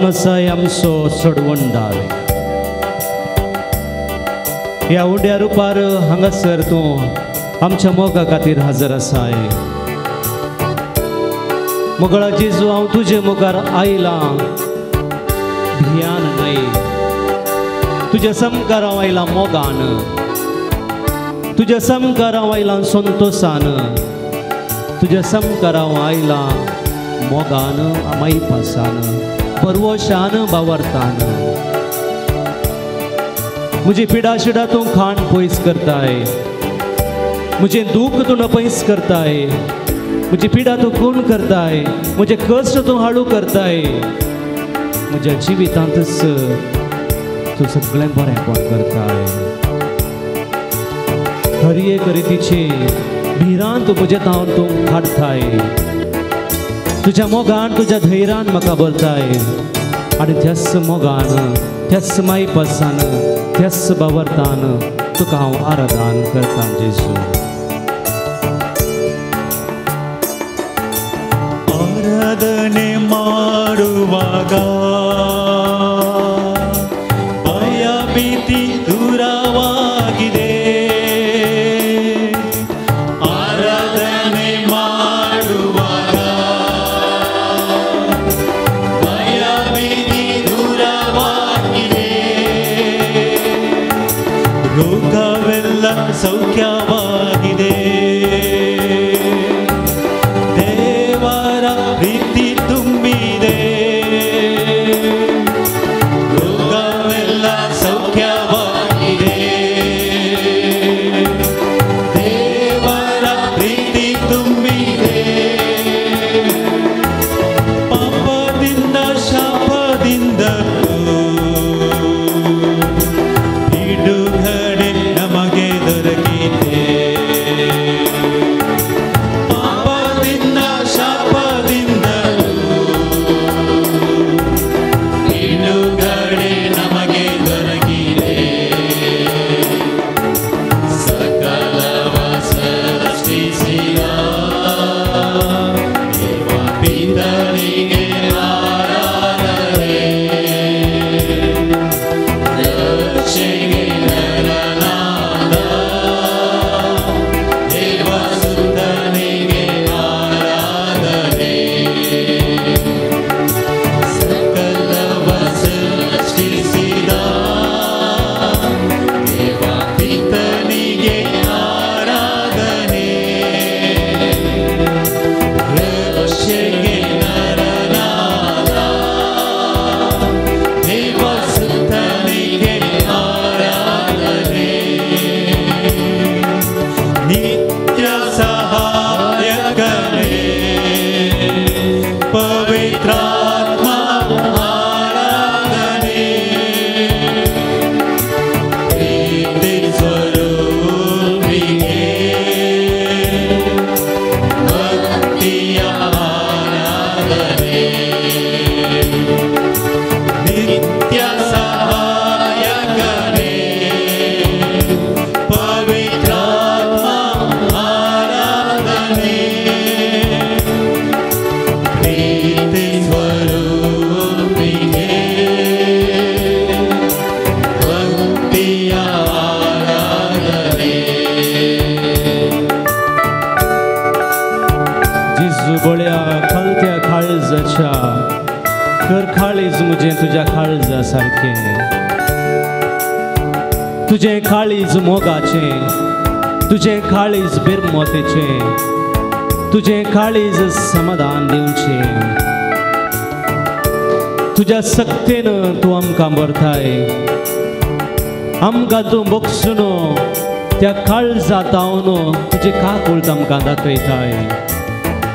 जावन आसाय आमचो सोडवणदार। ह्या उड्या रुपार हांगासर तूं आमच्या मोगा खातीर हजर आसाय। मोगळा जेजू हांव तुजे मुखार आयलां भियान न्हय, तुज्या सामकार हांव आयलां मोगान, तुज्या सामकार हांव आयलां संतोसान, तुज्या सामकार हांव आयलां मोगान मायपासान परवशान बावरतान। म्हजी पिडा शिडा तूं खाण पयस करताय, म्हजें दूख तूं नपयस करताय, म्हजी पिडा तूं कोण करताय, म्हजें कश्ट तूं हाडू करताय। म्हज्या जिवितांतच तूं सगळें बरेंपण करताय। हर एक रितीची भिरांत म्हजे तावन तूं काडटाय, तुज्या मोगान तुज्या धैर्यान म्हाका भरताय आनी त्याच मोगान त्याच मायपासान त्याच बावरतान तुका हांव आराधन करतां जेजू। ಆರಾಧನೆ ಮಾಡುವಾಗ ಭಯ ಭೀತಿ ದೂರವಾಗಿದೆ, ಆರಾಧನೆ ಮಾಡುವಾಗ ಭಯ ಭೀತಿ ದೂರವಾಗಿದೆ, ರೋಗವೆಲ್ಲ ಸೌಖ್ಯವಾಗಿದೆ, ದೇವರ ಪ್ರೀತಿ ತುಂಬಿದೆ, ರೋಗವೆಲ್ಲ ಸೌಖ್ಯವಾಗಿದೆ, ದೇವರ ಪ್ರೀತಿ ತುಂಬಿದೆ, ಪಾಪದಿಂದ ಶಾಪದಿಂದ ಬಿಡುಗಡೆ ನಮಗೆ ದೊರಕಿದೆ, ಪಾಪದಿಂದ ಶಾಪದಿಂದ ಬಿಡುಗಡೆ ನಮಗೆ ದೊರಕಿದೆ, ಸಕಲವ ಸೃಷ್ಟಿಸಿದ ದೇವ ಪಿತನಿಗೆ ಆರಾಧನೆ, ರಕ್ಷೆಗೆ ನರನಾದ ದೇವ ಸುತನಿಗೆ ಆರಾಧನೆ, ಸಕಲವ ಸೃಷ್ಟಿಸಿದ ದೇವ ಪಿತನಿಗೆ ಆರಾಧನೆ, ರಕ್ಷೆಗೆ ನರನಾದ ದೇವ ಸುತನಿಗೆ ಆರಾಧನೆ, ನಿತ್ಯ ಸಹಾಯಕನೇ ಪವಿತ್ರಾತ್ಮ ಆರಾಧನೆ, ಪ್ರೀತಿ ಸ್ವರೂಪಿಗೆ ಭಕ್ತಿಯ ಆರಾಧನೆ, ನಿತ್ಯ ಸಹಾಯಕನೇ ಪವಿತ್ರಾತ್ಮ ಆರಾಧನೆ, ಪ್ರೀತಿ ಸ್ವರೂಪಿಗೆ ಭಕ್ತಿಯ ಆರಾಧನೆ। जेजू बळ्या खालत्या काळजाच्या कर काळीज म्हजें तुज्या काळजा सारकें, तुजें काळीज मोगाचें, तुजें काळीज बिरमोतेचें, तुजें काळीज समाधान दिवचें। तुज्या सक्तेन तूं आमकां भरताय, आमकां तूं बक्षून त्या काळजा तावन तुजें काकूळत आमकां दाखयताय।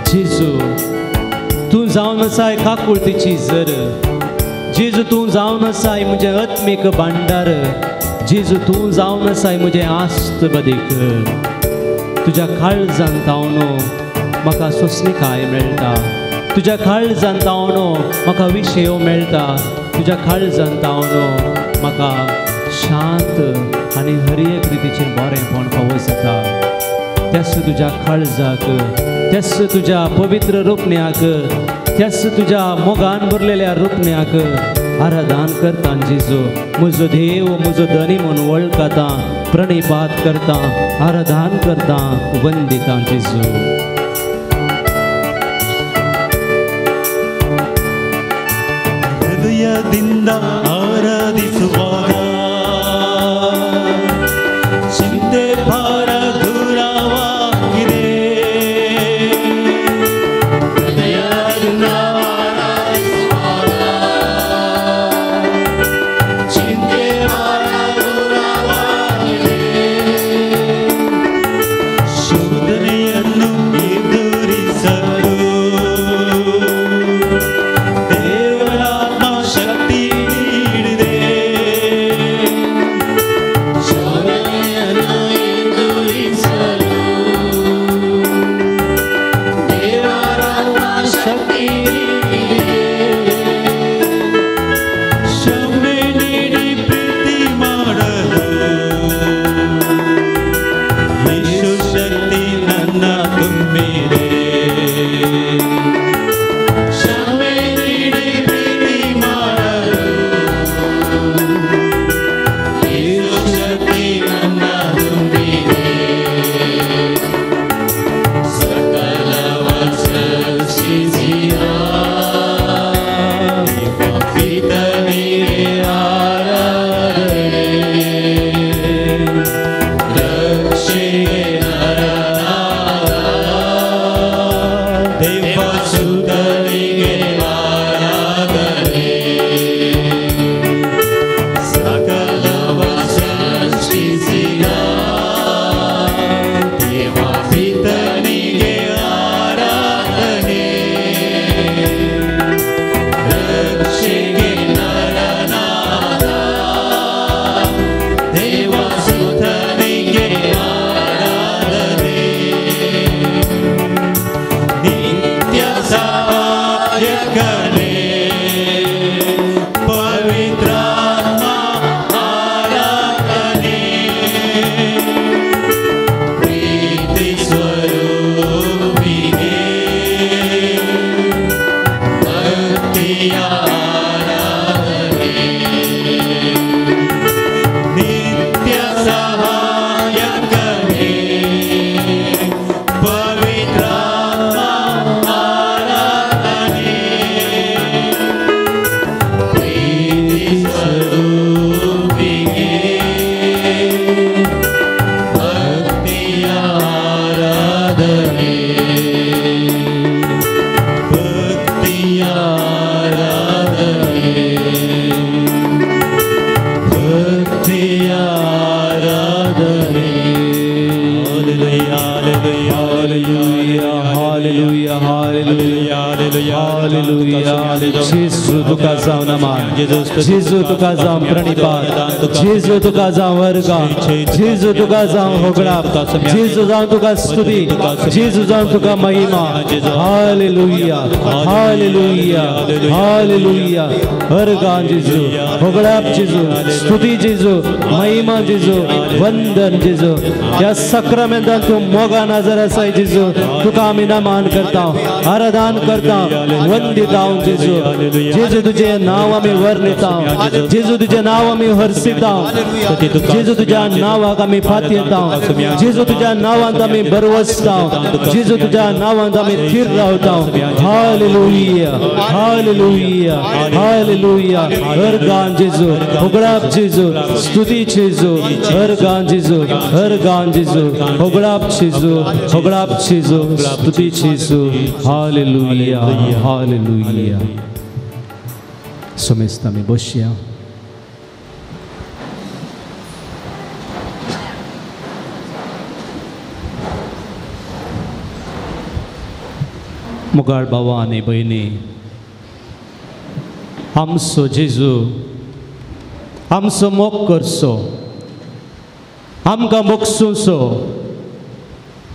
जेजू तूं जावन आसाय काकुळतीची जर, जेजू तूं जावन आसाय म्हजें आत्मीक भांडार, जेजू तूं जावन आसाय म्हजें आस्त बदीक। तुज्या काळजान तावन म्हाका सोंसणीकाय मेळटा, तुज्या काळजान तावन म्हाका विशयो मेळटा, तुज्या काळजान तावन म्हाका शांत आनी हर एक रितीचें बरेंपण फावो जाता। त्याच तुज्या काळजाक, त्याच तुज्या पवित्र रोपण्याक, त्याच तुज्या मोगान भरलेल्या रुपण्याक आराधन करता जेजू. म्हजो देव म्हजो धनी म्हूण वळखता, प्रणिपात करता, आराधन करता, वंदिता जेजू. ಹೃದಯದಿಂದ ಆರಾಧಿಸುವಾಗ ಚಿಂತೆ ಭಾರ ದೂರವಾಗಿದೆ. ಹೃದಯದಿಂದ ಆರಾಧಿಸುವಾಗ ಚಿಂತೆ ಭಾರ ದೂರವಾಗಿದೆ. ಶೋಧನೆಯನ್ನು ಎದುರಿಸಲು ದೇವರಾತ್ಮ ಶಕ್ತಿ ನೀಡಿದೆ. ಶೋಧನೆಯನ್ನು ಎದುರಿಸಲು ದೇವರಾತ್ಮ ಶಕ್ತಿ ನೀಡಿದೆ. ಕ್ಷಮೆ ನೀಡಿ ಪ್ರೀತಿ ಮಾಡಲು ಯೇಸು ಶಕ್ತಿ ನನ್ನ ತುಂಬಿದೆ. ಕ್ಷಮೆ ನೀಡಿ ಪ್ರೀತಿ ಮಾಡಲು ಯೇಸು ಶಕ್ತಿ ನನ್ನ ತುಂಬಿದೆ. ಸಕಲವ ಸೃಷ್ಟಿಸಿದ ಪಿತನಿಗೆ ಆರಾಧನೆ, ರಕ್ಷೆಗೆ ನರನಾದ ದೇವಸುತನಿಗೆ ಆರಾಧನೆ. ಸಕಲವ ಸೃಷ್ಟಿಸಿದ ದೇವಪಿತನಿಗೆ ಆರಾಧನೆ, ರಕ್ಷೆಗೆ ನರನಾದ ದೇವಸುತನಿಗೆ ಆರಾಧನೆ. ನಿತ್ಯ ಸಹಾಯಕನೇ ಪವಿತ್ರಾತ್ಮ ಆರಾಧನೆ, ಪ್ರೀತಿ ಸ್ವರೂಪಿಗೆ ಭಕ್ತಿಯ ಆರಾಧನೆ. ನಿತ್ಯ ಸಹಾಯಕನೇ ಪವಿತ್ರಾತ್ಮ ಆರಾಧನೆ, ಪ್ರೀತಿ ಸ್ವರೂಪಿಗೆ ಭಕ್ತಿಯ ಆರಾಧನೆ, ಭಕ್ತಿಯ ಆರಾಧನೆ, ಭಕ್ತಿಯ ಆರಾಧನೆ. Hallelujah, hallelujah, hallelujah, hallelujah. जेजू तुका जावं नमान, जेजू तुका जावं प्रणिपात, जेजू तुका जावं वर्गा, जेजू तुका जावं होगडाप, जेजू जावं तुका स्तुती, जेजू जावं तुका महिमा. Hallelujah, hallelujah, hallelujah. वर्गा जेजू, होगडाप जेजू, स्तुती जेजू, महिमा जेजू, वंदन जेजू. ह्या सक्रमेंतान तूं मोगान हजर आसाय जेजू. तुका आमी नमान करता, आराधन करता, वंदिता जेजू. जेजू तुझे नाव आमी वर्णिता, जेजू तुझे नाव आमी हर्षिता, जेजू तुझ्या नावाक आमी फातयता, जेजू तुझ्या नावांत आमी बरवसता, जेजू तुझ्या नावांत आमी थीर रावता. Hallelujah, hallelujah, hallelujah. हरगान जेजू, होगडाप जेजू, स्तुती जेजू, हरगान जेजू, हरगान जेजू, होगडाप जेजू, होगडाप जेजू, स्तुती जेजू. Hallelujah, hallelujah. समेस्त आमी बसया. मुगाळ भावा आनी भयणी, आमचो जेजू आमचो मोग करचो, आमकां मोगसुचो,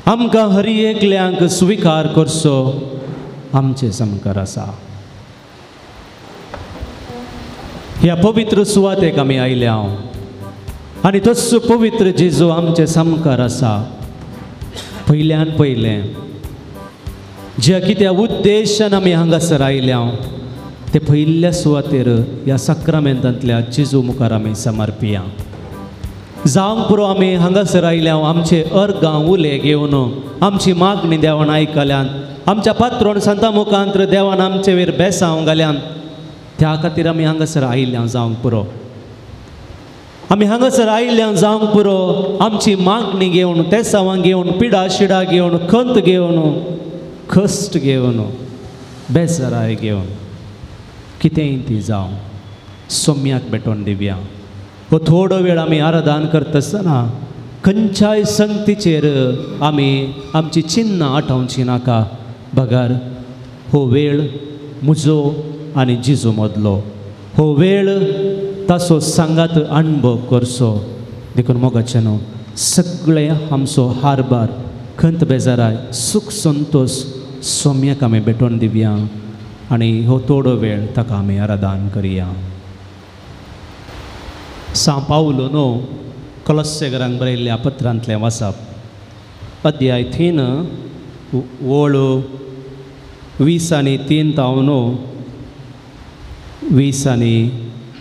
आमकां हर एकल्यांक स्विकार करचो आमचे सामकार आसा. ह्या पवित्र सुवातेक आमी आयल्या आनी तोच पवित्र जेजू आमचे सामकार आसा. पयल्यान पयलें ज्या कित्या उद्देशान आमी हांगासर आयल्या ते पयल्या सुवातेर ह्या साक्रामेंतांतल्या जेजू मुखार आमी समर्पिया. जावंक पुरो आमी हांगासर आयल्या आमचे अर्गां उले घेवन आमची मागणी देवान आयकल्यान, आमच्या पात्रोण संता मुखांत देवान आमचे वयर बेसांव घाल्यान, त्या खातीर आमी हांगासर आयल्या जावंक पुरो. आमी हांगासर आयिल्ल्यान जावंक पुरो आमची मागणी घेवन, तेसावां घेवन, पिडा शिडा घेवन, खंत घेवन, कश्ट घेवन, बेजाराय घेवन, कितेंय ती जावं सोम्याक भेटोवन दिवया. हो थोडो वेळ आमी आराधन करता आसतना खंयच्याय संगतीचेर आमी आमची चिन्नां आठोवची नाका, बगर हो वेळ म्हजो आनी जेजू मदलो, हो वेळ ताचो सांगात अणभव करचो. देखून मोगाचें न्हू सगळें आमचो हारभार, खंत बेजाराय, सूख संतोश सोम्याक आमी भेटोवन दिवया आनी हो थोडो वेळ ताका आमी आराधन करया. सां पावलो न्हू कलस्सेगरांक बरयल्ल्या पत्रांतलें वाचप, अध्याय 3 ओळ 20 आनी 3 तावन 20 आनी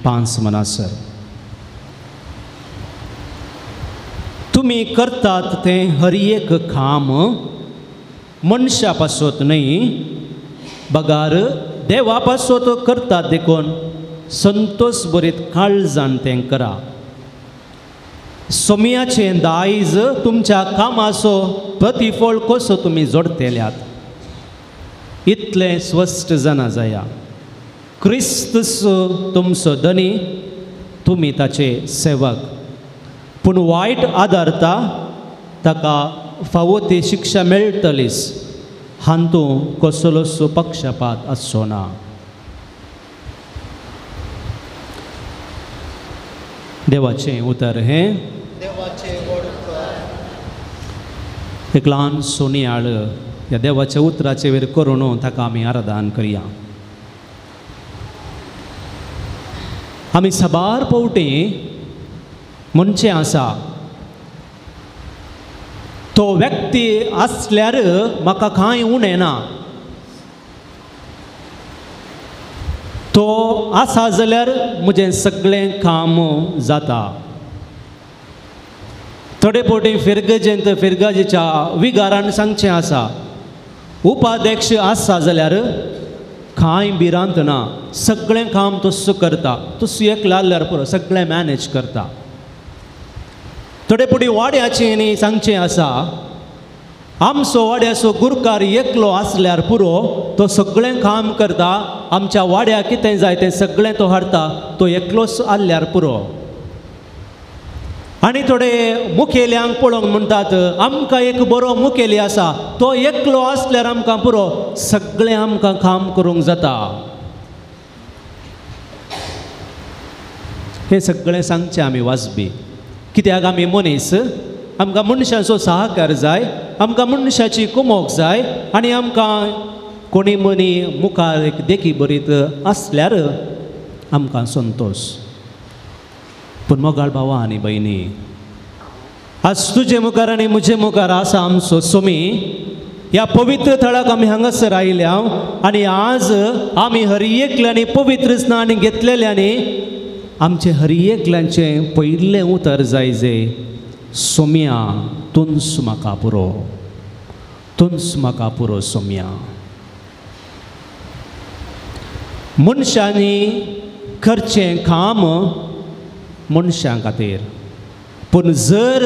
5 मनासर. तुमी करतात तें हर एक काम मनशा पासत न्हय बगार देवा पासत करतात, देखून संतोष बरीत काळजान तें करा. सोम्याचें दायज तुमच्या कामाचो प्रतिफळ कसो तुमी जोडतेल्यात इतलें स्पश्ट जाणा जाया. क्रिस्तस तुमचो धनी, तुमी ताचे सेवक. पूण वायट आदारता ताका फावो ती शिक्षा मेळटलीच, हातूंत कसलोच पक्षपात आसचो ना. देवाचें उतर हें एक ल्हान सोनियाळ ह्या देवाच्या उतराचे वयर करून ताका आमी आराधन करया. आमी साबार पावटी म्हणचें आसा, तो व्यक्ती आसल्यार म्हाका कांय उणें ना, तो आसा जाल्यार म्हजें सगळें काम जाता. थोडे फावटी फिरगजेंत फिरगजेच्या विगारान सांगचें आसा, उपाध्यक्ष आसा जाल्यार कांय भिरांत ना, सगळें काम तस्सो करता, तस्सो एकलो आसल्यार पुरो सगळें मॅनेज करता. थोडे फावटी वाड्याचें न्ही सांगचें आसा, आमचो वाड्याचो गुरकार एकलो आसल्यार पुरो, तो सगळें काम करता, आमच्या वाड्याक कितें जाय तें सगळें तो हाडटा, तो एकलोच आसल्यार पुरो. आनी थोडे मुखेल्यांक पळोवंक म्हणटात, आमकां एक बरो मुखेली आसा, तो एकलो आसल्यार आमकां पुरो, सगळें आमकां काम करूंक जाता. हें सगळें सांगचें आमी वाजबी, कित्याक आमी मनीस, आमकां मनशाचो सहकार जाय, आमकां मनशाची कुमोक जाय, आनी आमकां कोणी मनी मुखार एक देखी बरीत आसल्यार आमकां संतोश. पूण मोगाळ भावा आनी भयणी, आज तुजे मुखार आनी म्हजे मुखार आसा आमचो सोमी. ह्या पवित्र थळाक आमी हांगासर आयल्या आनी आज आमी हर एकल्यांनी पवित्र स्नान घेतलेल्यांनी आमचें हर एकल्यांचें पयलें उतर जाय जे, सोम्या तुंच म्हाका पुरो, तुंच म्हाका पुरो सोम्या. मनशांनी करचें काम मनशां खातीर, पूण जर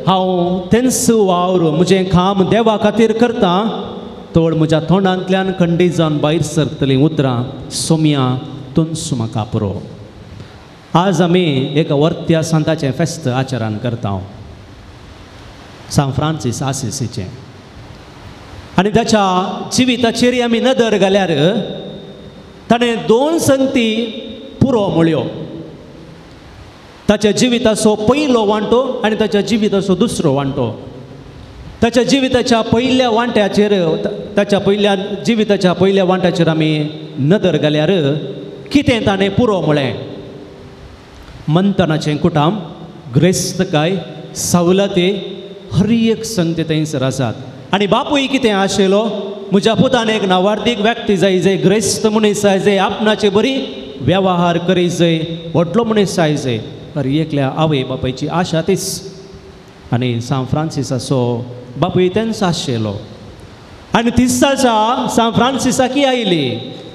हांव तेंच वावर म्हजें काम देवा खातीर करता तर म्हज्या तोंडांतल्यान खंडीत जावन भायर सरतलीं उतरां, सोम्या तुंच म्हाका पुरो. आज आमी एका वर्त्या संताचें फेस्त आचरण करता, सांत फ्रांसीस आसिसीचें, आनी ताच्या जिविताचेर आमी नदर घाल्यार ताणें दोन संगती पुरो म्हळ्यो, ताच्या जिविताचो पयलो वांटो आनी ताच्या जिविताचो दुसरो वांटो. ताच्या जिविताच्या पयल्या वांट्याचेर, ताच्या पयल्या जिविताच्या पयल्या वांट्याचेर आमी नदर घाल्यार कितें ताणें पुरो म्हळें? मंथनाचें कुटाम, ग्रेस्तकाय, सवलती, हर एक संगती थंयसर आसात. आनी बापूय कितें आशिल्लो? म्हज्या पुतान एक नावार्दीक व्यक्ती जाय जाय, ग्रेस्त मनीस जाय जाय, आपणाचे बरी वेव्हार करी जाय, व्हडलो मनीस जाय जाय. तर एकल्या आवय बापायची आशा तीच. आनी सांत फ्रांसिसाचो बापूय तेंच आशिल्लो आनी तीच आशा सांत फ्रांसिसाकय आयली.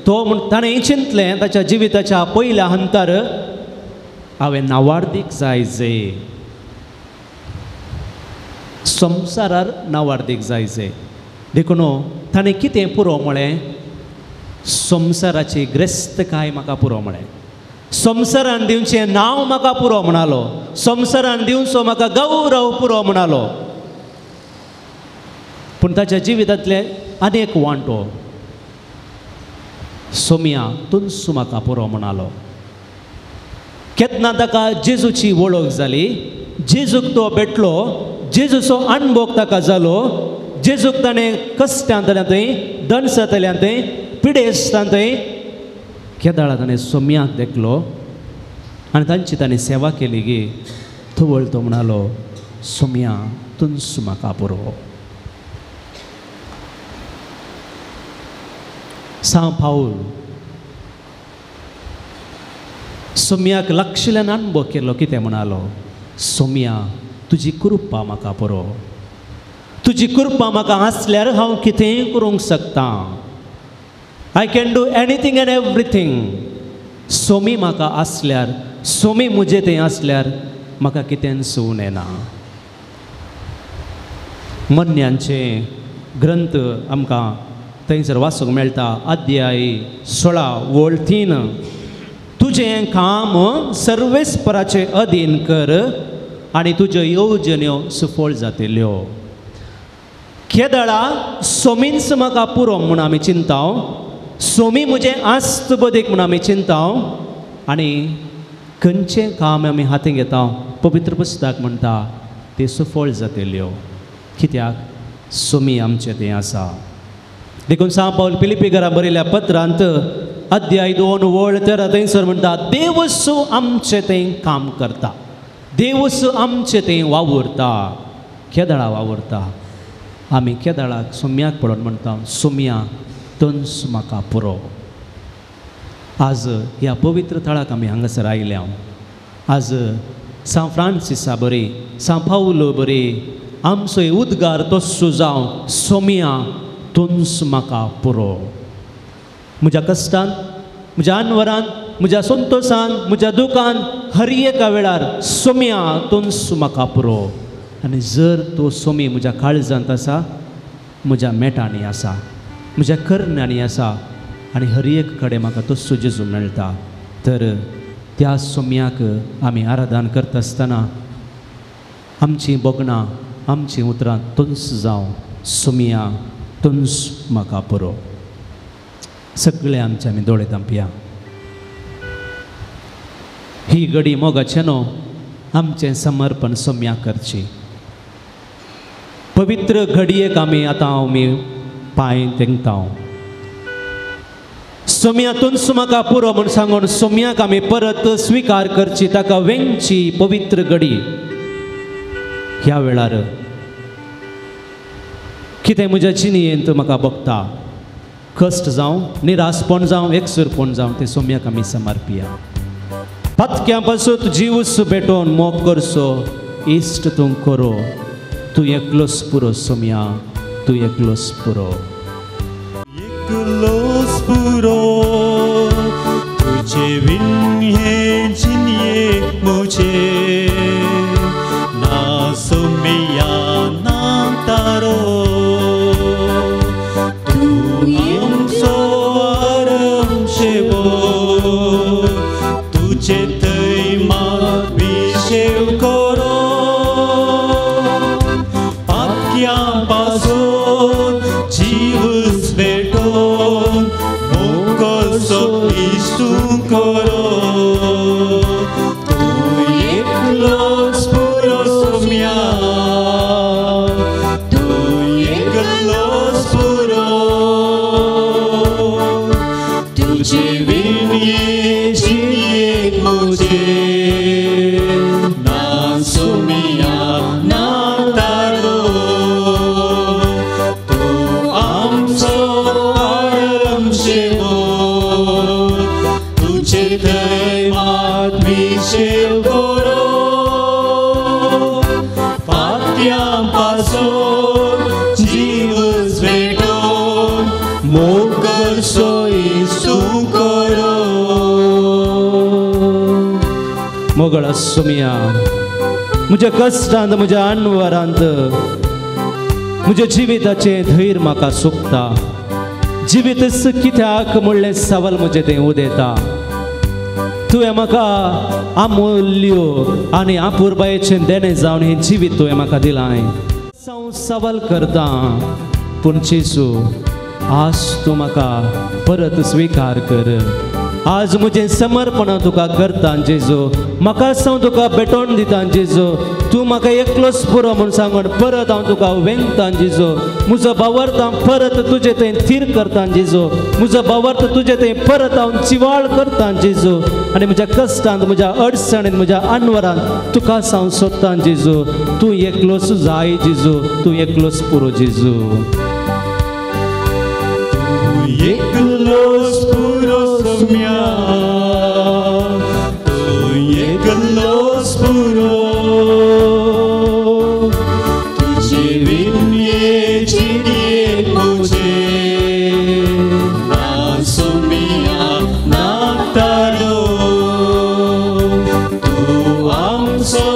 तो म्हूण ताणें चिंतलें ताच्या जिविताच्या पयल्या हंतार हांवें नावार्दीक जाय जाय, संवसारार नावार्दीक जाय जाय. देखून ताणें कितें पुरो म्हळें, संवसाराची ग्रेस्तकाय म्हाका पुरो म्हळें, संवसारान दिवचें नांव म्हाका पुरो म्हणालो, संवसारान दिवचो म्हाका गौरव पुरो म्हणालो. पूण ताच्या जिवितांतलें आनी एक वांटो सोम्या तुंसू म्हाका पुरो म्हणालो. केन्ना ताका जेजूची वळख जाली, जेजूक तो भेटलो, जेजूचो अणभव ताका जालो, जेजूक ताणें कश्टांतल्यान थंय, दणसांतल्यान थंय, पिडेस्तान थंय केदाळा ताणें सोम्याक देखलो आनी तांची ताणें सेवा केली गी. थवळ तो म्हणालो सोम्या तुंसू म्हाका पुरो. सांत पावल सोम्याक लागशिल्ल्यान अणभव केलो. कितें म्हणालो, सोम्या तुजी कृपा म्हाका पुरो, तुजी कृपा म्हाका आसल्यार हांव कितेंय करूंक शकता, I can do anything and everything. Somi म्हाका आसल्यार, सोमी म्हजें तें आसल्यार म्हाका कितेंच उणें येना. मन्यांचे ग्रंथ आमकां थंयसर वाचूंक मेळटा, अध्याय 16 वळ 3, तुजें काम सर्वेस्पराचे अधीन कर आनी तुज्यो येवजण्यो सुफळ जातल्यो. केदळा सोमींच म्हाका पुरो म्हूण आमी चिंताव, सोमी म्हजें आस्त बदीक म्हूण आमी चिंताव आनी खंयचें काम आमी हातीं घेता पवित्र पुस्तक म्हणटा तें सुफळ जातल्यो. कित्याक सोमी आमचें तें आसा. देखून सांत पावल फिलिप्पी घरा बरयल्या पत्रांत अध्याय 2 वळ 13 थंयसर म्हणटा, देवसो आमचें तें काम करता, देवसो आमचें तें वावुरता. केदळा वावुरता आमी केदळाक सोम्याक पळोवन म्हणटा सोम्या तंस म्हाका पुरो. आज ह्या पवित्र थळाक आमी हांगासर आयल्या. आज सांत फ्रांसिसा बरी, सांत पावलो बरी आमचो उद्गार तस्सो जावं, सोम्या तुंस म्हाका पुरो. म्हज्या कश्टान, म्हज्या अनवरान, म्हज्या संतोशान, म्हज्या दुखान, हर एका वेळार सोम्या तुंस म्हाका पुरो. आनी जर तो सोमी म्हज्या काळजांत आसा, म्हज्या मेटांनी आसा, म्हज्या करण्यांनी आसा आनी हर एक कडेन म्हाका तस्सो जेजू मेळटा, तर त्या सोम्याक आमी आराधन करता आसतना आमचीं भोगणां, आमचीं उतरां तुंस जावं, सोम्या तुंस म्हाका पुरो. सगळे आमचे आमी दोळे धांपया. ही घडी मोगाचें न्हू आमचें समर्पण सोम्याक करची. पवित्र घडयेक आमी आतां आमी पांय तेंकता. सोम्या तुंस म्हाका पुरो म्हूण सांगून सोम्याक आमी परत स्विकार करची, ताका वेंगची पवित्र घडी. ह्या वेळार कितें म्हज्या जिणेंत म्हाका भोगता, कश्ट जावं, निराशपण जावं, एकसूरपण जावं, तें सोम्याक आमी समर्पिया. पातक्यां पासून जीव भेटोवन मोग करचो इश्ट तूं करो, तूं एकलोच पुरो सोम्या, तूं एकलोच पुरो, एकलोच पुरो. तुझे विन हे जिणेक म्हजे ना सोम्या ना तारो, तूं आमचो आरमशेवो, तुझे थंय मात विशेव करो. पातक्यां पासून जीवच भेटोवन मोग करसो येसू करो. मोगळा सोमिया, म्हज्या कश्टांत, म्हज्या अनवरांत म्हज्या जिविताचें धैर्य म्हाका सोंपता. जिवीतच कित्याक म्हणलें सवाल म्हजें तें उदेता. तुवें म्हाका अमूल्य आनी अपुरबायेचें देणें जावन हें जिवीत तुवें म्हाका दिलां. हांव सवाल करता, पूण जेजू आज तूं म्हाका परत स्विकार कर. आज म्हजें समर्पण तुका करता जेजू, म्हाका हांव तुका भेटोवन दिता जेजू. तूं म्हाका एकलोच पुरो म्हूण सांगून परत हांव तुका वेंगता जेजू. म्हजो भावार्थ हांव परत तुजे थंय थीर करता जेजू. म्हजो भावार्थ तुजे थंय परत हांव जिवाळ करता जेजू. आनी म्हज्या कश्टांत, म्हज्या अडचणींत, म्हज्या अनवरांत तुका हांव सोदता जेजू. तूं एकलोच जाय जेजू, तूं एकलोच पुरो जेजू. एकलोच पुरो सोम्या, तूं एकलोच पुरो. तुजे विणये जिणयेक म्हजे ना सोम्या ना तारो. तूं आमचो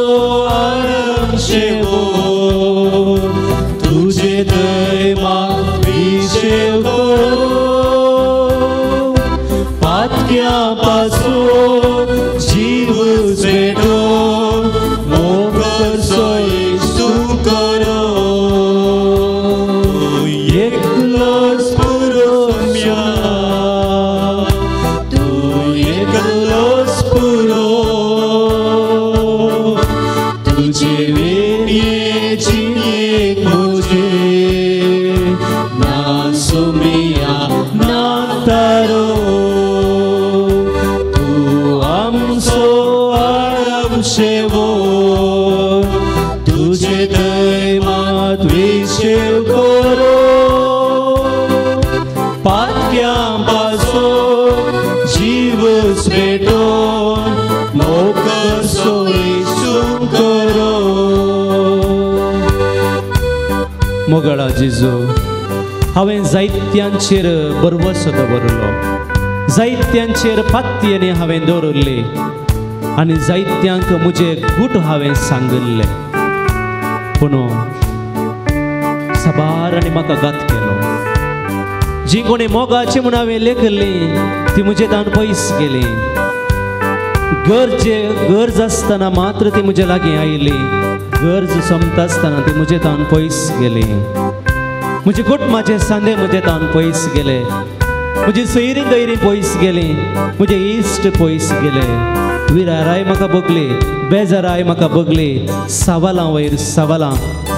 आरंभ, तुजे दैमाक विशेव पासून जीव भेटो, मोग करसो येसू करो. एकलोच पुरो सोम्या, तूं एकलोच पुरो. तुजे विणये जिणयेक म्हजे ना सोम्या ना तारो. तुझे दैमात विशेव करो, पातक्यां पासून जीवच भेटोवन मोग करसो येसू करो. मोगळा जेजू, हांवें जायत्यांचेर भरवंसो दवरलो, जायत्यांचेर पातयेनी हांवें दवरली आनी जायत्यांक म्हजे गूट हांवें सांगिल्ले. पूण साबार आनी म्हाका घात केलो. जी कोणी मोगाची म्हूण हांवें लेखिल्ली ती म्हजे तावन पयस गेली. गरज आसतना मात्र ती म्हजे लागीं आयली, गरज सोंपता आसतना ती म्हजे तावन पयस गेली. म्हजे कुटुंबाचे सांदे म्हजे तावन पयस गेले, म्हजी सैरीं गैरीं पयस गेली, म्हजे इश्ट पयस गेले. विराराय म्हाका बगली, बेजाराय म्हाका बगली, सवालां वयर सवालां,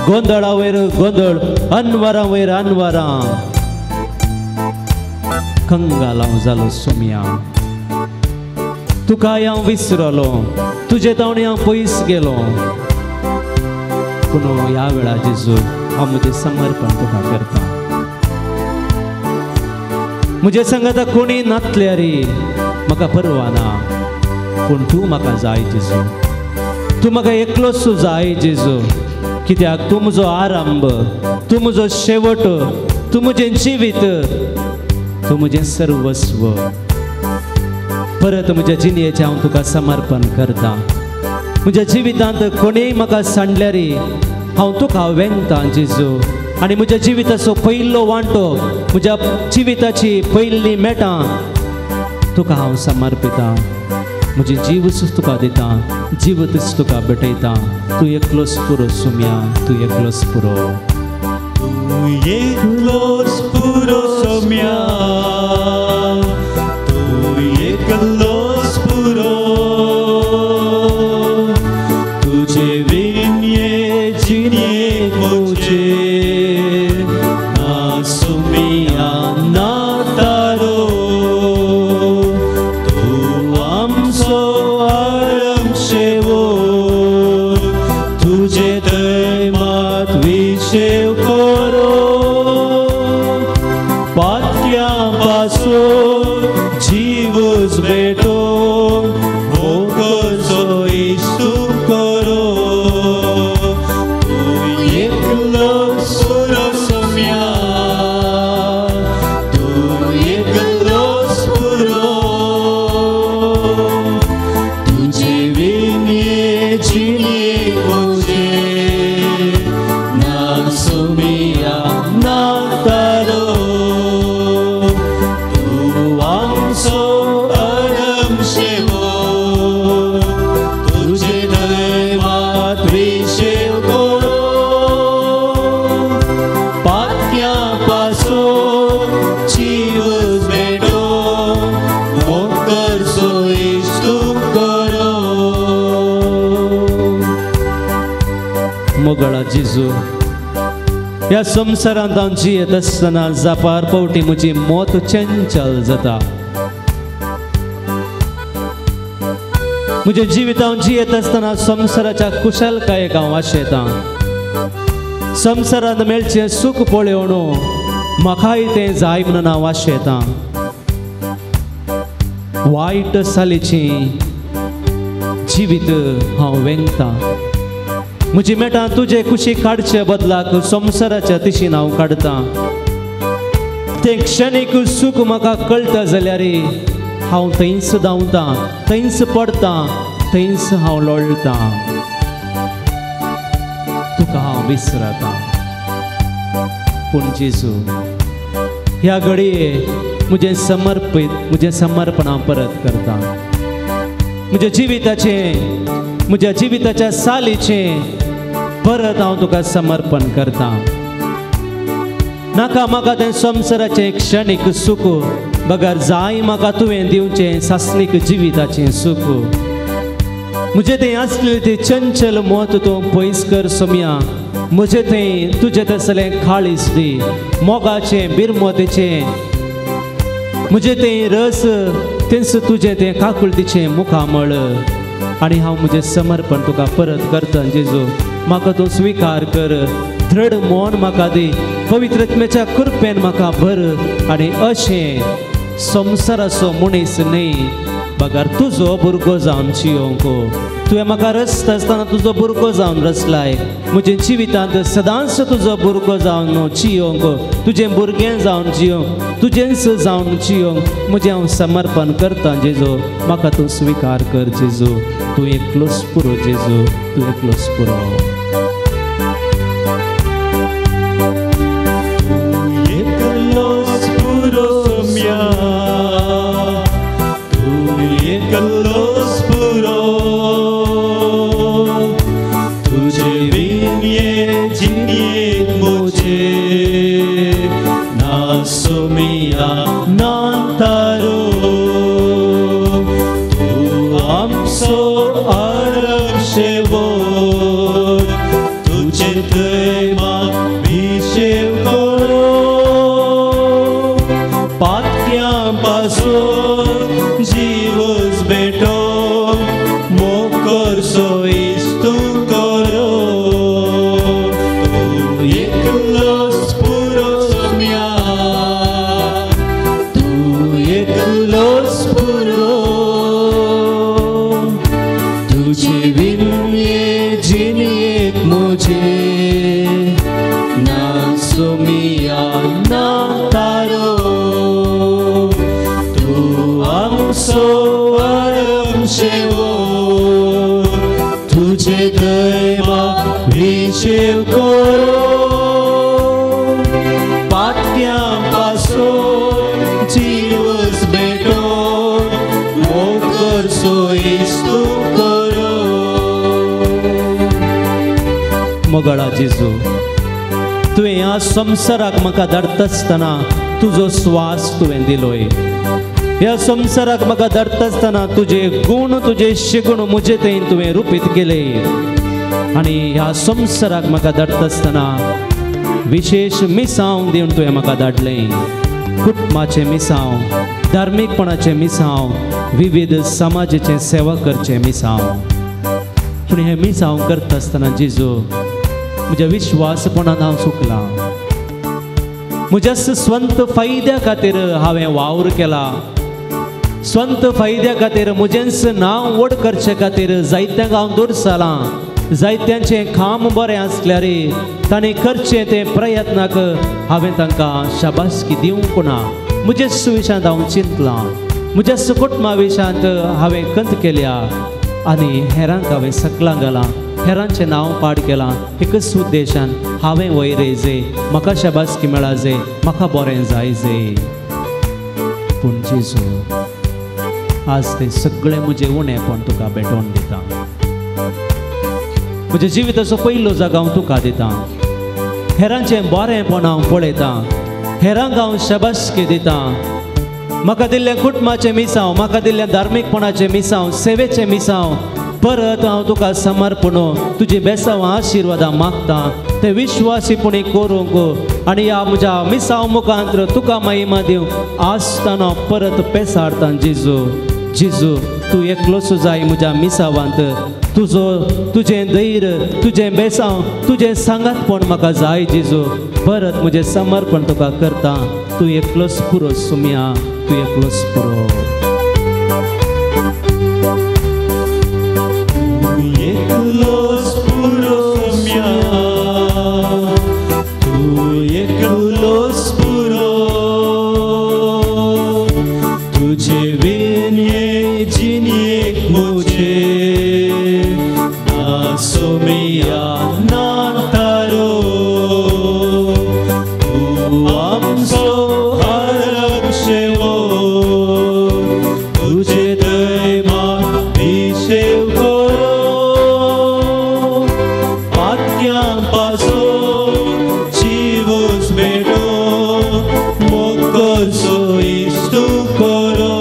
गोंदळा वयर गोंदळ, अनवरां वयर अनवरां. कंगाल हांव जालो सोम्या, तुकाय हांव विसरलो, तुजे तावणी हांव पयस गेलो. पूण ह्या वेळार जेजू हांव म्हजें समर्पण तुका करता. म्हजे संगाता कोणी नातल्यार म्हाका परवा ना, पूण तूं म्हाका जाय जेजू. तूं म्हाका एकलोच जाय जेजू, कित्याक तूं म्हजो आरंभ, तूं म्हजो शेवट, तूं म्हजें जिवीत, तूं म्हजें सर्वस्व. परत म्हज्या जिणयेचें हांव तुका समर्पण करता. म्हज्या जिवितांत कोणीय म्हाका सांडल्यार हांव तुका वेंगता जेजू. आनी म्हज्या जिविताचो पयलो वांटो, म्हज्या जिविताची पयलीं मेटां तुका हांव समर्पिता. म्हजे जीवच तुका दिता, जीवच तुका भेटयता. तूं एकलोच पुरो सोम्या, तूं एकलोच पुरो. तूं एकलोच पुरो सोम्या, तूं एकलोच पुरो. तुजे विणये जिणयेक म्हजे ना सोम्या ना तारो. तूं आमचो आरंभ, तुजे दैमात विशेव करो. पातक्यां पासून जीवच भेटो, मोग करसो येसू करो. तूं एकलोच पुरो सोम्या, तूं पात्या पासून जीवच भेटो मोग करचो इश्ट करो. मोगळा जेजू, ह्या संवसारांत हांव जियेत आसतना जापार पावटी म्हजी मत चंचल जाता. म्हज्या जिवितांत जियेत आसतना संवसाराच्या कुशलकायेक हांव आशेतां. संवसारांत मेळचें सूख पळोवन म्हाकाय तें जाय म्हणून हांव आशेतां. वायट सालीचें जिवीत हांव वेंगतां. म्हजी मेटां तुजे कुशी काडचे बदलाक संवसाराच्या दिशेन हांव काडटां. तें क्षणीक सूख म्हाका कळटा जाल्यार हांव थंयच धांवतां, थंयच पडटां, थंयच हांव लोळटां. तुका हांव विसरतां. पूण जेजू, ह्या घडये म्हजें समर्पीत म्हजें समर्पण हांव परत करतां. म्हज्या जिविताचें, म्हज्या जिविताच्या सालीचें परत हांव तुका समर्पण करतां. नाका म्हाका तें संवसाराचें क्षणीक सूख, बगर जाय म्हाका तुवें दिवचें सासणीक जिविताचें सूख. म्हजें तें आसलें तें चंचल मत तूं पयस कर सोम्या. म्हजें थंय तुजें तसलें काळीज दी, मोगाचें बिरमोतेचें. म्हजें तें रस तेंच तुजें तें काकुळतीचें मुखामळ. आनी हांव म्हजें समर्पण तुका परत करता जेजू. म्हाका तूं स्विकार कर, दृढ मन म्हाका दी, पवित्र आत्म्याच्या कृपेन म्हाका भर. आनी अशें संवसाराचो मनीस न्हय बगर तुजो भुरगो जावन जियोंक. तुवें म्हाका रचता आसतना तुजो भुरगो जावन रचलाय. म्हज्या जिवितांत सदांच तुजो भुरगो जावन जियोंक, तुजें भुरगें जावन जियोंक, तुजेंच जावन जियोंक म्हजें हांव समर्पण करतां जेजू. म्हाका तूं स्विकार कर जेजू. तूं एकलोच पुरो जेजू, तूं एकलोच पुरो. एकलोच पुरो, तुझे बीन ये जिणयेंत म्हजे ना सोमिया ना तारो. तूं आमचो आरब शेवट, तुझे थंय भिशेव करो. पात्या पासून जीवच भेटो मोग करचो इश्ट करो. तूं एकलोच पुरो सोम्या, तूं एकलोच पुरो. तुजे बीन हे जिणयेंत म्हजे ना सोमिया ना तारो. तूं आमचो आरब शेवट, तुझे दैवा भिशेव करो. पात्या पासून जीवच भेटो मोग करचो इश्ट करो. मोगाळा जेजू, तुवें ह्या संवसाराक म्हाका धाडटा आसतना तुजो स्वास तुवें दिलोय. ह्या संवसाराक म्हाका धाडटा आसतना तुजे गूण, तुजे शिगूण म्हजे थंय तुवें रुपीत केले. आनी ह्या संवसाराक म्हाका धाडटा आसतना विशेश मिसांव दिवन तुवें म्हाका धाडलें. कुटुंबाचें मिसांव, धार्मीकपणाचें मिसांव, विविध समाजाचें सेवा करचें मिसांव. पूण हें मिसांव करता आसतना जेजू, म्हज्या विश्वासपणान हांव चुकलां. म्हज्या स्वंत फायद्या खातीर हांवें वावर केला. स्वंत फायद्या खातीर म्हजेंच नांव व्हड करचे खातीर जायत्यांक हांव दुरसालां. जायत्यांचें काम बरें आसल्यार तांणी करचें तें प्रयत्नाक हांवें तांकां शाबासकी दिवंक ना. म्हज्याच विशयांत हांव चिंतलां, म्हज्याच कुटुंबा विशयांत हांवें कंत केल्या आनी हेरांक हांवें सकलां घालां, हेरांचें नांव पाड केलां. एकच उद्देशान हांवें वयर येयजे, म्हाका शाबासकी मेळाजे, म्हाका बरें जायजे. पूण जेजू, आज तें सगळें म्हजें उणेपण तुका भेटोवन दिता. म्हज्या जिविताचो पयलो जागो हांव तुका दिता. हेरांचें बरेंपण हांव पळयतां, हेरांक हांव शाबासकी दितां. म्हाका दिल्लें कुटुंबाचें मिसांव, म्हाका दिल्लें धार्मीकपणाचें मिसांव, सेवेचें मिसांव परत हांव तुका समर्पण तुजी बेसांव आशिर्वादां मागतां. ते विश्वासीपणी करूंक आनी ह्या म्हज्या मिसांव मुखांत तुका महिमा दिवंक आसतना परत पेसाडतां. जेजू, जेजू तूं एकलोच जाय म्हज्या मिसावांत. तुजो तुजें धैर्य, तुजें बेसांव, तुजें सांगातपण म्हाका जाय जेजू. परत म्हजें समर्पण तुका करता. तूं एकलोच पुरो सुम्या, तूं एकलोच पुरो. एकलोच पुरो सुम्या, तूं एकलोच पुरो. तुझे बीन ये जिन्येक मुझे ना सुमिया ना तारो. तूं आमचो आरब शेवो, तुझे दैमा विशेव करो. पात्यां पासून जीवच मेळो, मोगसो इश्टू करो.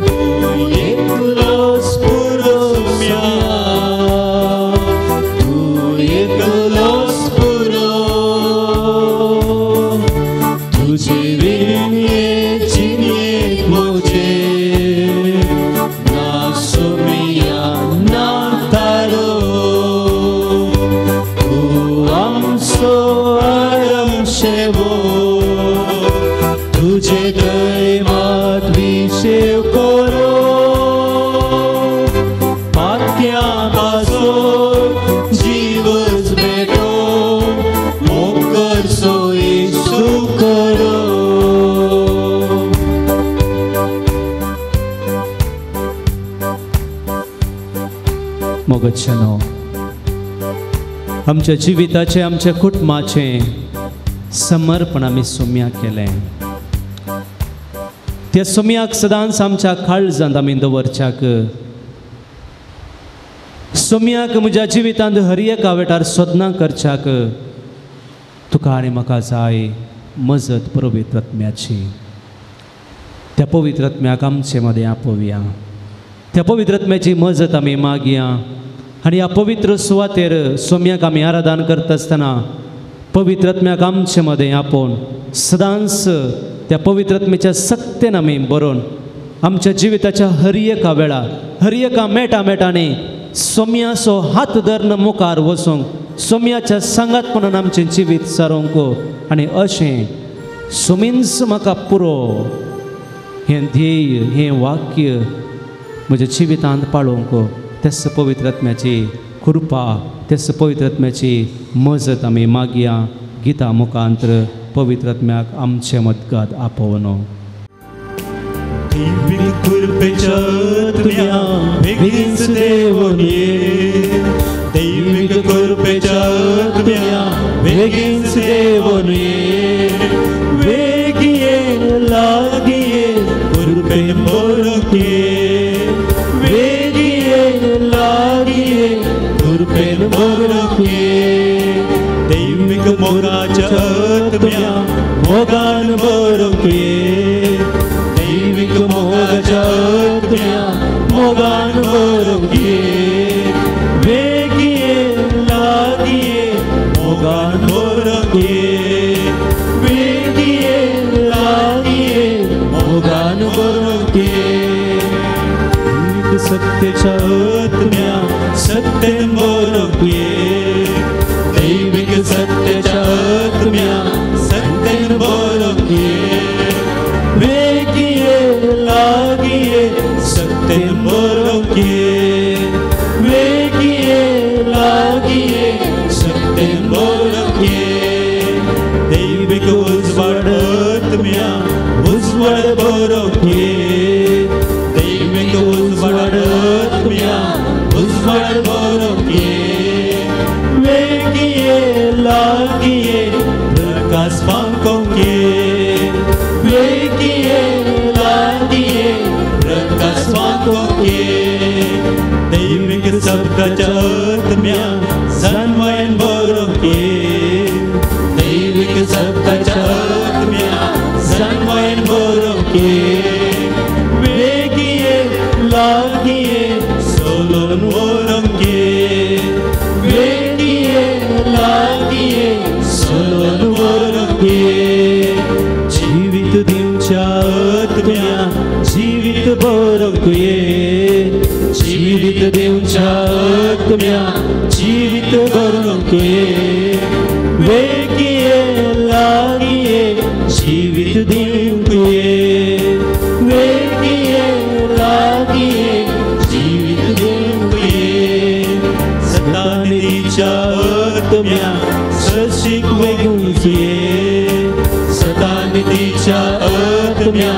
तूं एकलोच पुरो सुम्या, तूं एकलोच पुरो. तुझे बीन ये जिन्येक मुझे ना सुमिया ना तारो. तूं आमचो आरम शेवो, तुझे दैमात विशेव करो. पात्यां पासून जीवच भेटो, मोगसो इश्टू करो. मोगच्छनो आमच्या जिविताचें, आमच्या कुटुंबाचें समर्पण आमी सुम्या केलें. त्या सुम्याक सदांच आमच्या काळजांत आमी दवरच्याक. सुम्याक म्हज्या जिवितांत हर एका वेळार सोदना करच्याक तुका आनी म्हाका जाय मजत पवित्र आत्म्याची. त्या पवित्र आत्म्याक आमचे मदें आपोवया. त्या पवित्र आत्म्याची मजत आमी मागया आनी ह्या पवित्र सुवातेर सोम्याक आमी आराधन करता आसतना पवित्र आत्म्याक आमचे मदें आपोवन सदांच त्या पवित्र आत्म्याच्या सत्तेन आमी बरोवन आमच्या जिविताच्या हर एका वेळा, हर एका मेटा मेटांनी सोम्याचो हात धरून मुखार वचूंक, सोम्याच्या सांगातपणान आमचें जिवीत सारोवंक आनी अशें सोमींच म्हाका पुरो हें ध्येय, हें वाक्य म्हज्या जिवितांत पाळोवंक त्याच पवित्र आत्म्याची कृपा, त्याच पवित्र आत्म्याची मजत आमी मागया. गीता मुखांतर पवित्र आत्म्याक आमचे मदगात आपोवनो. दैवीक कृपेच्या आत्म्या बेगीनच देवून ये, दैवीक कृपेच्या आत्म्या बेगीनच देवून ये. वेगी ये, लागी ये, कृपेन भरूंक ये. वेगी ये, लागी ये, कृपेन भरूंक ये. दैवीक मोगाच्या आत्म्या मोगान भरूंक ये. दैवीक मोगाच्या आत्म्या मोगान भरूंक ये. वेगी ये, लागी ये, मोगान भरूंक ये. वेगी ये, लागी ये, मोगान भरूंक ये. दैवीक सत्याच्या आत्म्या सत्यान भरूंक ये. दैवीक सत्याच्या आत्म्या सत्यान भरूंक ये. वेगी ये, लागी ये, सत्यान भरूंक ये. वेगी ये, लागी ये, सत्यान भरूंक ये. दैवीक उजवाड आत्म्या उजवाड भरूंक ये. दैवीक उजवाड आत्म्या उजवाड भरूंक ये. वेगी ये, लागी ये, प्रकाश फांकोंक ये. वेगी ये, लागी ये, प्रकाश फांकोंक ये. दैवीक शब्दाच्या आत्म्या जाणवायन भरूंक ये. सताच्या आत्म्या जाणवायन बरोवंक ये वेगीं ये लागीं ये सोलोन व्हरूंक ये वेगीं ये लागीं ये सोलोन व्हरूंक ये जिवीत दिवच्या आत्म्या जिवीत बरोवंक ये जिवीत दिवच्या आत्म्या जिवीत बरोवंक ये वेगीं ये लागीं ये जिवीत दिवंक ये वेगीं ये लागीं ये जिवीत दिवंक ये सतानिधीच्या आत्म्या सशीक वेगूंक ये सतानिधीच्या आत्म्या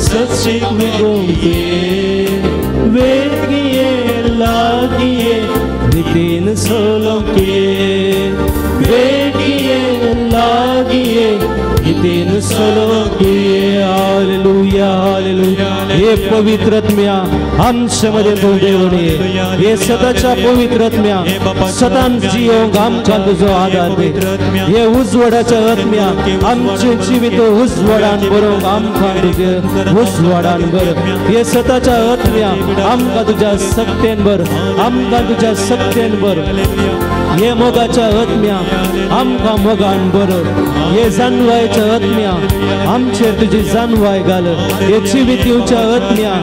सशीक वेगूंक ये वेगीं ये लागीं ये नितीन सोलोंक ये वेगीं ये लागीं ये नितीन सोलोंक ये. Hallelujah hallelujah. हे पवित्र आत्म्या आमच्या मध्ये तूं देवून ये. हे सदाच्या पवित्र आत्म्या सदां जियोंक आमकां तुजो आदार दी. हे उजवाडाच्या आत्म्या आमचें जिवीत उजवाडान बरोवंक आमकां तुजे उजवाडान भर. हे सदाच्या आत्म्या आमकां तुज्या सक्तेन भर, आमकां तुज्या सक्तेन भर. हे मोगाच्या आत्म्या आमकां मोगान भर. हे जाणवायच्या आत्म्या आमचेर तुजी जाणवाय घाल. हे जिवीत दिवच्या आत्म्या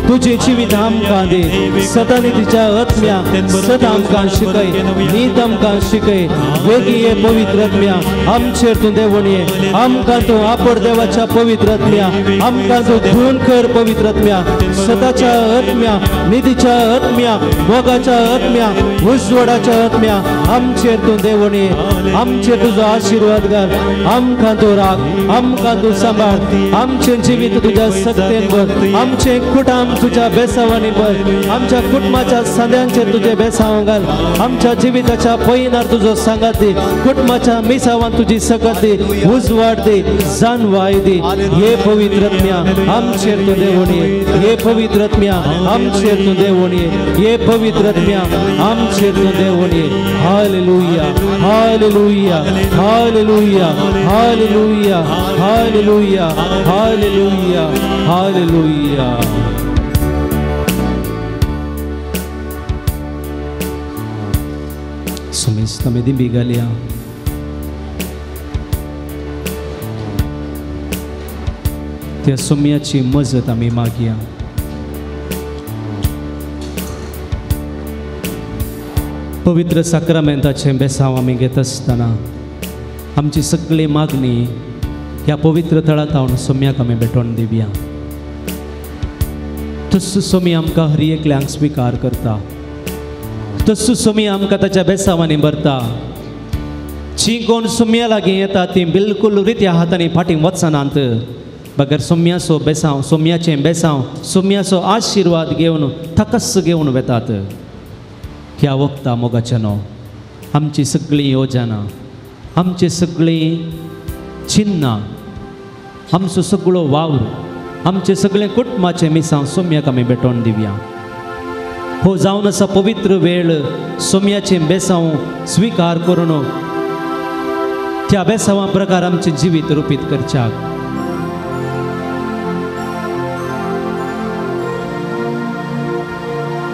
तुझे जिवीत आमकां दी. सदानिधीच्या आत्म्या सदां आमकां शिकय, नीत आमकां शिकय. वेगीं ये पवित्र आत्म्या आमचेर तूं देवून ये. आमकां तूं आपड देवाच्या पवित्र आत्म्या आमकां तूं धुवन कर पवित्र आत्म्या. सदाच्या आत्म्या निधीच्या आत्म्या मोगाच्या आत्म्या उजवाडाच्या आत्म्या आमचेर तूं देवून ये. आमचेर तुजो आशिर्वाद घाल. आमकां तूं राख, आमकां तूं सांबाळ. आमचें जिवीत तुज्या सक्तेन भर. आमचें कुटाम तुज्या बेसावांनी भर. आमच्या कुटुंबाच्या सांद्यांचेर तुजे बेसांव घाल. आमच्या जिविताच्या पयनार तुजो सांगात दी. कुटुंबाच्या मिसावान तुजी सकत दी, उजवाड दी, जाणवाय दी. हे पवित्र आत्म्या आमचेर तूं देवून ये. हे पवित्र आत्म्या आमचेर तूं देवून ये. हे पवित्र आत्म्या आमचेर तूं देवून ये. Hallelujah hallelujah hallelujah hallelujah hallelujah hallelujah hallelujah. सुमेस्त आमी दिंबी घालया. त्या सोम्याची मजत आमी मागया. पवित्र साक्रामेंताचें बेसांव आमी घेत आसतना आमची सगळी मागणी ह्या पवित्र थळांत सोम्याक आमी भेटोवन दिवया. तस्सो सोमी आमकां हर एकल्यांक स्विकार करता. तस्सो सोमी आमकां ताच्या बेसांवांनी भरता. जीं कोण सोम्या लागीं येता तीं बिलकूल रित्या हातांनी फाटीं वचनात, बगर सोम्याचो बेसांव, सोम्याचें बेसांव, सोम्याचो आशिर्वाद घेवन थकस घेवन वेतात. ह्या वखता मोगाचें न्हू आमची सगळीं योजना, आमची सगळीं चिन्नां, आमचो सगळो वावर, आमचें सगळें कुटुंबाचें मिसांव सोम्याक आमी भेटोवन दिवया. हो जावन आसा पवित्र वेळ सोम्याचें बेसांव स्विकार करून त्या बेसांवा प्रकार आमचें जिवीत रुपीत करच्याक.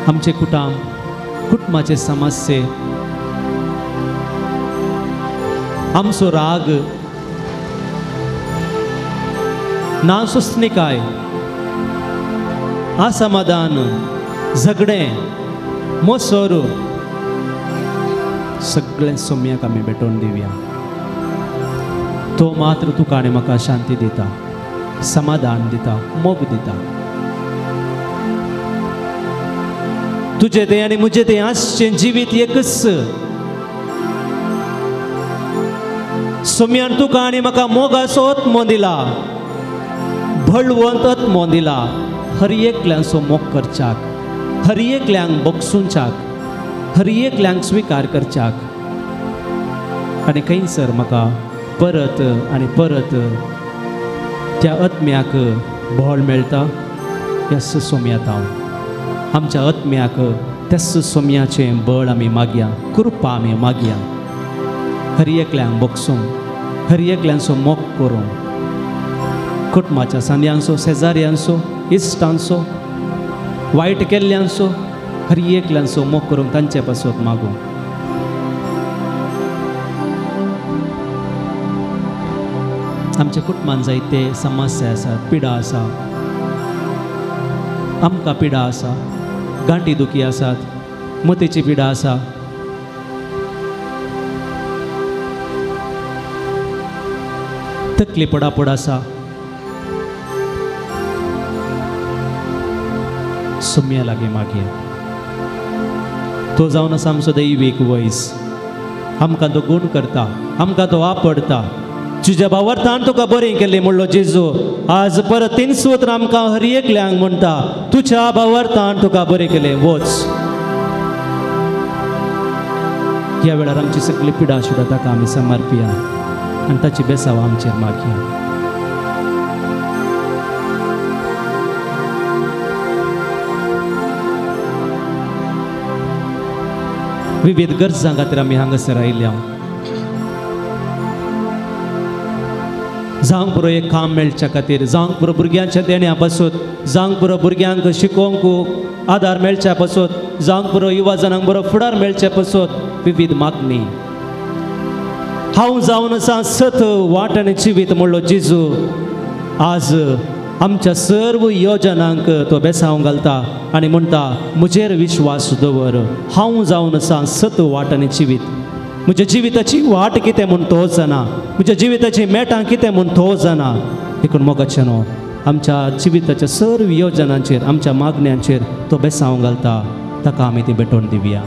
आमचें कुटुंब, कुटुंबाचे समस्ये, आमचो राग, नासुस्निकाय, असमाधान, झगडें, मोसोर सगळें सोम्याक आमी भेटोवन दिवया. तो मात्र तुका आनी म्हाका शांती दिता, समाधान दिता, मोग दिता. तुजें तें आनी म्हजें तें आसचें जिवीत एकच. सोम्यान तुका आनी म्हाका मोगाचो आत्मो दिला, बळवंत आत्मो दिला. हर एकल्यांचो मोग करच्याक, हर एकल्यांक बक्षुंच्याक, हर एकल्यांक स्विकार करच्याक. आनी खंयसर म्हाका परत आनी परत त्या आत्म्याक बळ मेळटा. ह्या सोम्यात हांव आमच्या आत्म्याक त्याच सोम्याचें बळ आमी मागया, कृपा आमी मागया. हर एकल्यांक बक्षूंक, हर एकल्यांचो मोग करूंक, कुटुंबाच्या सांद्यांचो, शेजाऱ्यांचो, इश्टांचो, वायट केल्ल्यांचो, हर एकल्यांचो मोग करूंक तांचे पासत मागूंक. आमच्या कुटुंबान जायते समस्या आसात, पिडा आसा, आमकां पिडा आसा, गांठी दुखी आसात, मतीची पिडा आसा. तकली पडापड आसा. सुम्या लागीं मागया. तो जावन आसा आमचो दैवीक वयस. आमकां तो गूण करता, आमकां तो आपडता. तुज्या भावार्थान तुका बरें केल्लें म्हणलो जेजू. आज परत तीन सूत्र आमकां हर एकल्यांक म्हणटा, तुज्या भावार्थान तुका बरें केलें, वच. ह्या वेळार आमची सगळी पिडा सुद्दां ताका आमी समर्पिया आनी ताची बेसाव आमचेर मागया. विविध गरजां खातीर आमी हांगासर आयल्या. जावंक पुरो एक काम मेळच्या खातीर, जावंक पुरो भुरग्यांच्या देण्या पासत, जावंक पुरो भुरग्यांक शिकोवंक आदार मेळच्या पासत, जावंक पुरो युवा जणांक बरो फुडार मेळच्या पासत विविध मागणी. हांव जावन आसा सत वाट आनी जिवीत म्हणलो जेजू. आज आमच्या सर्व योजनांक तो बेसांव घालता आनी म्हणटा, म्हजेर विश्वास दवर, हांव जावन आसा सत वाट आनी जिवीत. म्हज्या जिविताची वाट कितें म्हूण तो जाणा, म्हज्या जिविताची मेटां कितें म्हूण तो जाणा. देखून मोगाचें न्हू आमच्या जिविताच्या सर्व योजनांचेर, आमच्या मागण्यांचेर तो बेसांव घालता. ताका आमी ती भेटोवन दिवया.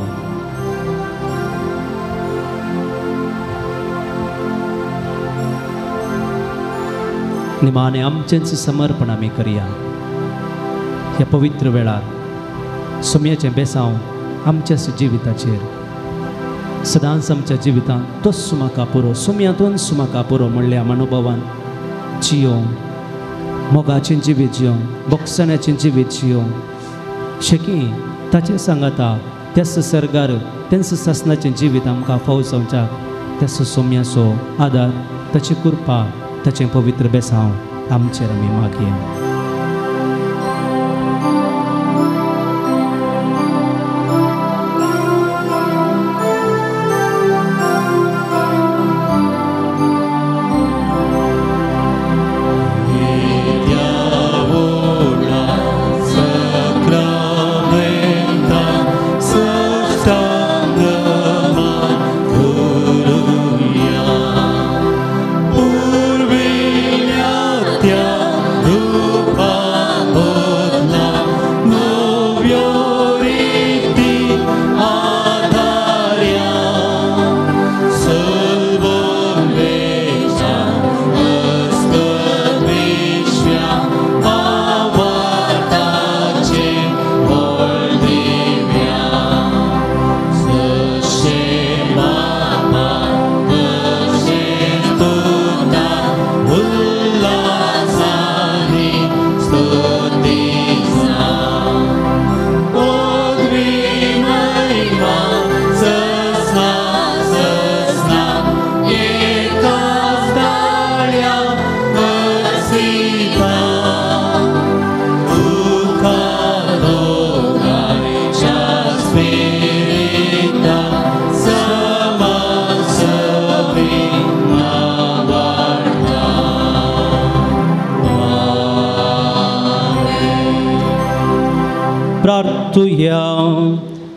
निमाणे आमचेंच समर्पण आमी करया. ह्या पवित्र वेळार सोम्याचें बेसांव आमच्याच जिविताचेर सदांच आमच्या जिवितांत तोच म्हाका पुरो, सोम्यांतूच म्हाका पुरो म्हणल्या मनोभावान जियोंक, मोगाचें जिवीत जियोंक, बोगसण्याचें जिवीत जियोंक शेकी ताचे सांगाता त्याच सर्गार तेंच सासनाचें जिवीत आमकां फाव जावच्याक त्याच सोम्याचो आदार, ताची कृपा, ताचें पवित्र बेसांव आमचेर आमी मागया.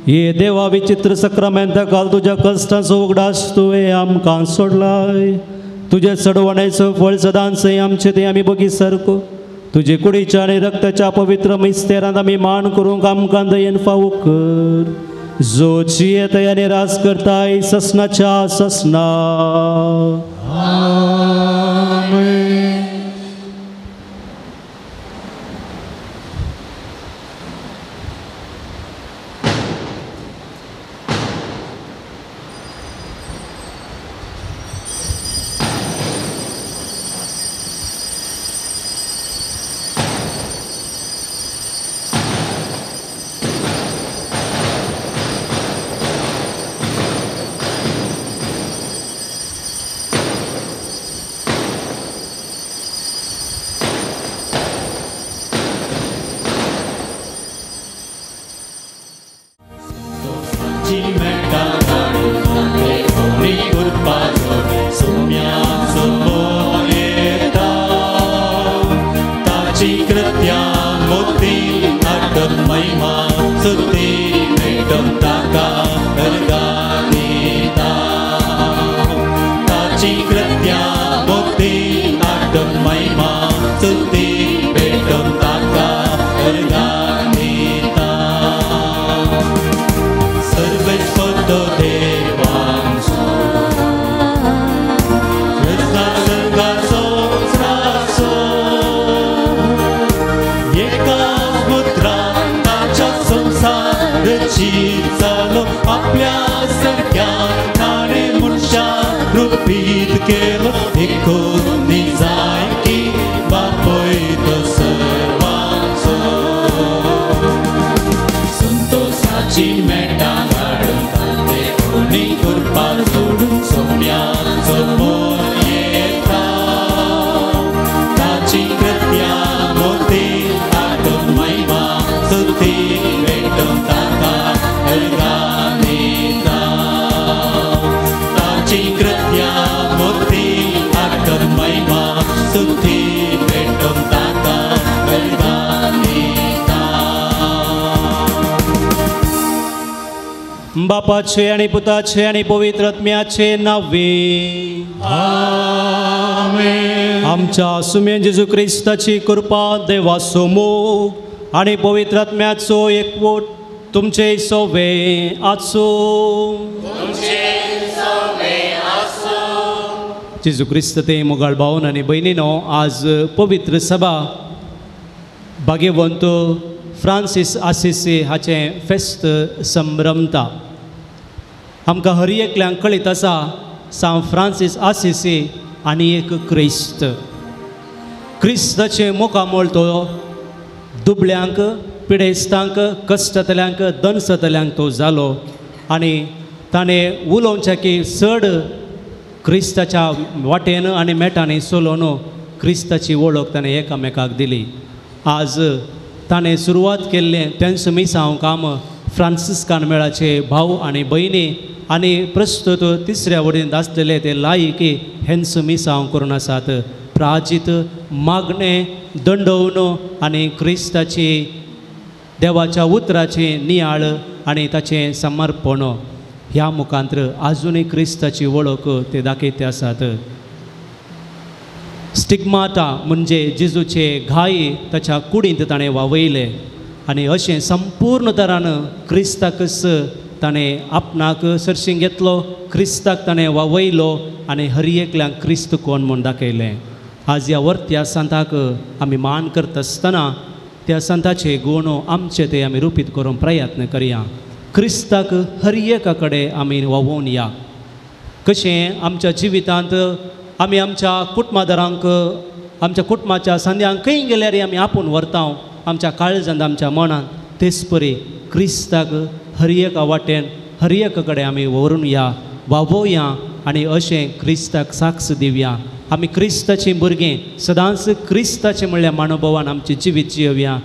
हे देवा विचित्र सक्रामेंता काल तुज्या कश्टांचो उगडास तुवें आमकां सोडलाय. तुजे चडवणेचो फळ सदांच आमचे ते आमी बगी सारको तुजे कुडीच्या आनी रक्ताच्या पवित्र मिस्तेरांत आमी मान करूंक आमकां दयेन फावो कर. जो जियेताय आनी राज करताय ससनाच्या ससना. आठवण महिमा स्तुती भेटोवन ताका अर्गां दिता. सर्वेस्पर तो देवांचो रचना सर्गाचो संवसाराचो एकाच पुत्रान ताच्या संवसार रचीत जालो आपल्या सारक्यान ताणें मनशाक रुपीत केलो देखून जाय की बापूय तो सर्वांचो. संतोषाची मेटां हाडून तांचे कोणी कृपा सोडून सोम्याचो मोल येता ताची कृत्या मोती आठवण महिमा स्तुती भेटोवन ताका अर्गां दिता. ताची कृत्या मोती आठवण महिमा स्तुती भेटोवन ताका अर्गां दिता. बापाचे आणि पुताचे आणि पवित्र आत्म्याचे नावे आमेन. आमच्या सुम्या जेजू क्रिस्ताची कृपा, देवाचो मोग आणि पवित्र आत्म्याचो एकवट तुमचे सोवे आसूं. जेजू क्रिस्त ते मोगाळ भावन आनी भयणीनो, आज पवित्र सभा भाग्यवंत फ्रांसीस आसिसी हाचें फेस्त संभ्रमता. आमकां हर एकल्यांक कळीत आसा सांत फ्रांसीस आसिसी आनी एक क्रिस्त, क्रिस्ताचें मुखामळ तो दुबळ्यांक, पिडेस्तांक, कश्टतल्यांक, दनसतल्यांक तो जालो आनी ताणें उलोवचें की चड क्रिस्ताच्या वाटेन आनी मेटांनी चलोवन क्रिस्ताची वळख ताणें एकामेकाक दिली. आज ताणें सुरवात केल्लें तेंच मिसांव काम फ्रांसिस्कान मेळाचे भाव आनी भयणी आनी प्रस्तुत तिसऱ्या वडीन आसलेले ते लायकी हेंच मिसांव करून आसात. प्राजीत मागणें दंडोवन आनी क्रिस्ताची देवाच्या उतराची नियाळ आनी ताचें समर्पण ह्या मुखांत्र आजुनूय क्रिस्ताची वळख ते दाखयते आसात. स्टिग्माटा म्हणजे जेजूचे घाय ताच्या कुडींत ताणें वावयले आनी अशें संपूर्ण तरान क्रिस्ताकच ताणें आपणाक सरशीं घेतलो, क्रिस्ताक ताणें वावयलो आनी हर एकल्यांक क्रिस्त कोण म्हूण दाखयलें. आज ह्या वर्त्या संताक आमी मान करता आसतना त्या संताचे गूण आमचे ते आमी रुपीत करूंक प्रयत्न करया. क्रिस्ताक हर एका कडेन आमी वावोवन या. कशें आमच्या जिवितांत आमी आमच्या कुटुंबादारांक, आमच्या कुटुंबाच्या संद्यांक खंय गेल्यार आमी आपूण व्हरता आमच्या काळजांत, आमच्या मनांत, तेच परी क्रिस्ताक हर एका वाटेन हर एका कडेन आमी व्हरून या, वावोवया आनी अशें क्रिस्ताक साक्ष दिवया. आमी क्रिस्ताचीं भुरगीं सदांच क्रिस्ताचें म्हणल्यार मानोभवान आमचें जिवीत जियोवया.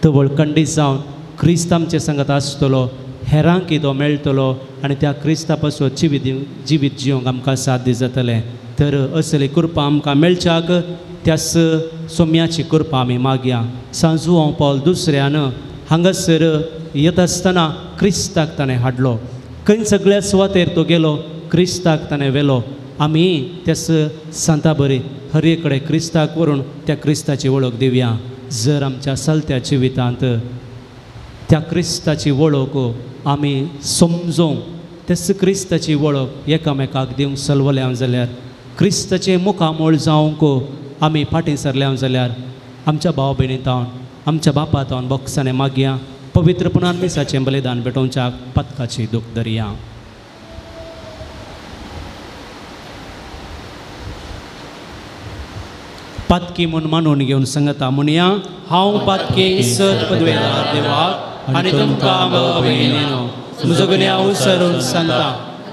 तवळ खंडीत जावन क्रिस्त आमचे संगत आसतलो, हेरांकी तो मेळटलो आनी त्या क्रिस्ता पासून जिवीत जिवंक आमकां साध्य जातलें. तर असली कृपा आमकां मेळच्याक त्यास सोम्याची कृपा आमी मागया. सांजुआंव पावल दुसऱ्यान हांगासर येता आसतना क्रिस्ताक ताणें हाडलो. खंय सगळ्या सुवातेर तो गेलो, क्रिस्ताक ताणें व्हेलो. आमी त्यास सांता बरी हर एक कडेन क्रिस्ताक व्हरून त्या क्रिस्ताची वळख दिवया. जर आमच्या चलत्या जिवितांत त्या क्रिस्ताची वळख आमी समजोवंक, त्याच क्रिस्ताची वळख एकामेकाक दिवंक सलवल्या जाल्यार, क्रिस्ताचें मुखामळ जावंक आमी फाटीं सरल्या जाल्यार आमच्या भाव भयणी तावन, आमच्या बापा तावन बोक्सांनी मागया. पवित्रपणान मिसाचें बलिदान भेटोवच्याक पथकाची दूख धरया. पातकी म्हूण मानून घेवन सांगता म्हणया, हांव पातकी सत पदवेदार देवाक आनी तुमकां भाव भयणीनो म्हजो गुन्यांव सरून सांगता.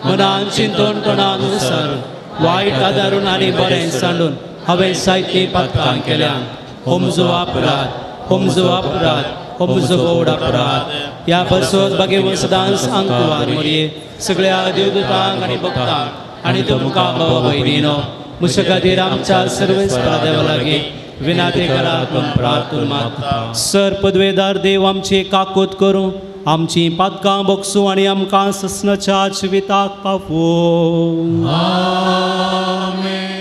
मनान चिंतून तोंडान उसरून वायट आदारून आनी बरें सांडून हांवें सायती पातकां केल्यान. हो म्हजो अपराध, हो म्हजो अपराध, हो म्हजो गोड अपराध. ह्या पासून बागेवन सदांच आंकवार मोरये सगळ्या देवदूतांक आनी भक्तांक आनी तुमकां भाव भयणीनो म्हजे खातीर आमच्या सर्वेस्परा देवा लागीं विनाती करात प्रार्थना मागता. सर पदवेदार देव आमची काकूत करूं, आमची पातकां बोगसूं आनी आमकां ससनाच्या जिविताक पावोवं. आमेन.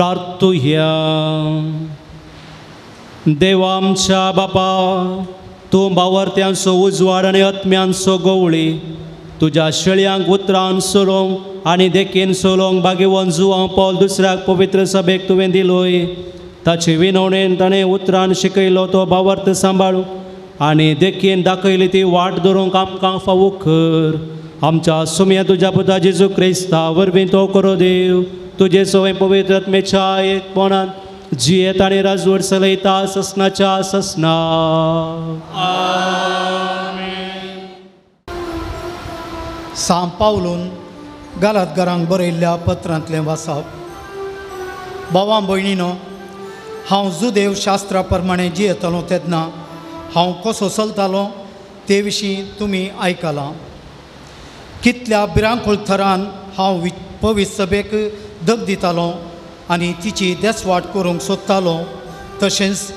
प्रार्थुया. देवा आमच्या बापा, तूं बावर्त्यांचो उजवाड आनी आत्म्यांचो गवळी, तुज्या शेळयांक उतरान सोलोवंक आनी देखीन सोलोवंक भागेवन जुवांव पॉल दुसऱ्याक पवित्र सभेक तुवें दिलोय. ताचे विनवणेन ताणें उतरान शिकयलो तो भावार्थ सांबाळू आनी देखीन दाखयली ती वाट धरूंक आमकां फावो कर. आमच्या सुमया तुज्या पुता जेजू क्रिस्ता वरवीं तो करो देव, तुजे सवय पवित्र आत्म्याच्या एकपणान जियेत आनी राजवट चलयता ससनाच्या ससना. सां पावलून गालातगारांक बरयल्ल्या पत्रांतलें वाचप. भावां भयणीनो, हांव जुदेव शास्त्रा प्रमाणे जियेतालो तेन्ना हांव कसो चलतालो ते विशीं तुमी आयकलां. कितल्या भिरांकूळ थरान हांव पवित्र सभेक दग दितालो आनी तिची देसवाट करूंक सोदतालो. तशेंच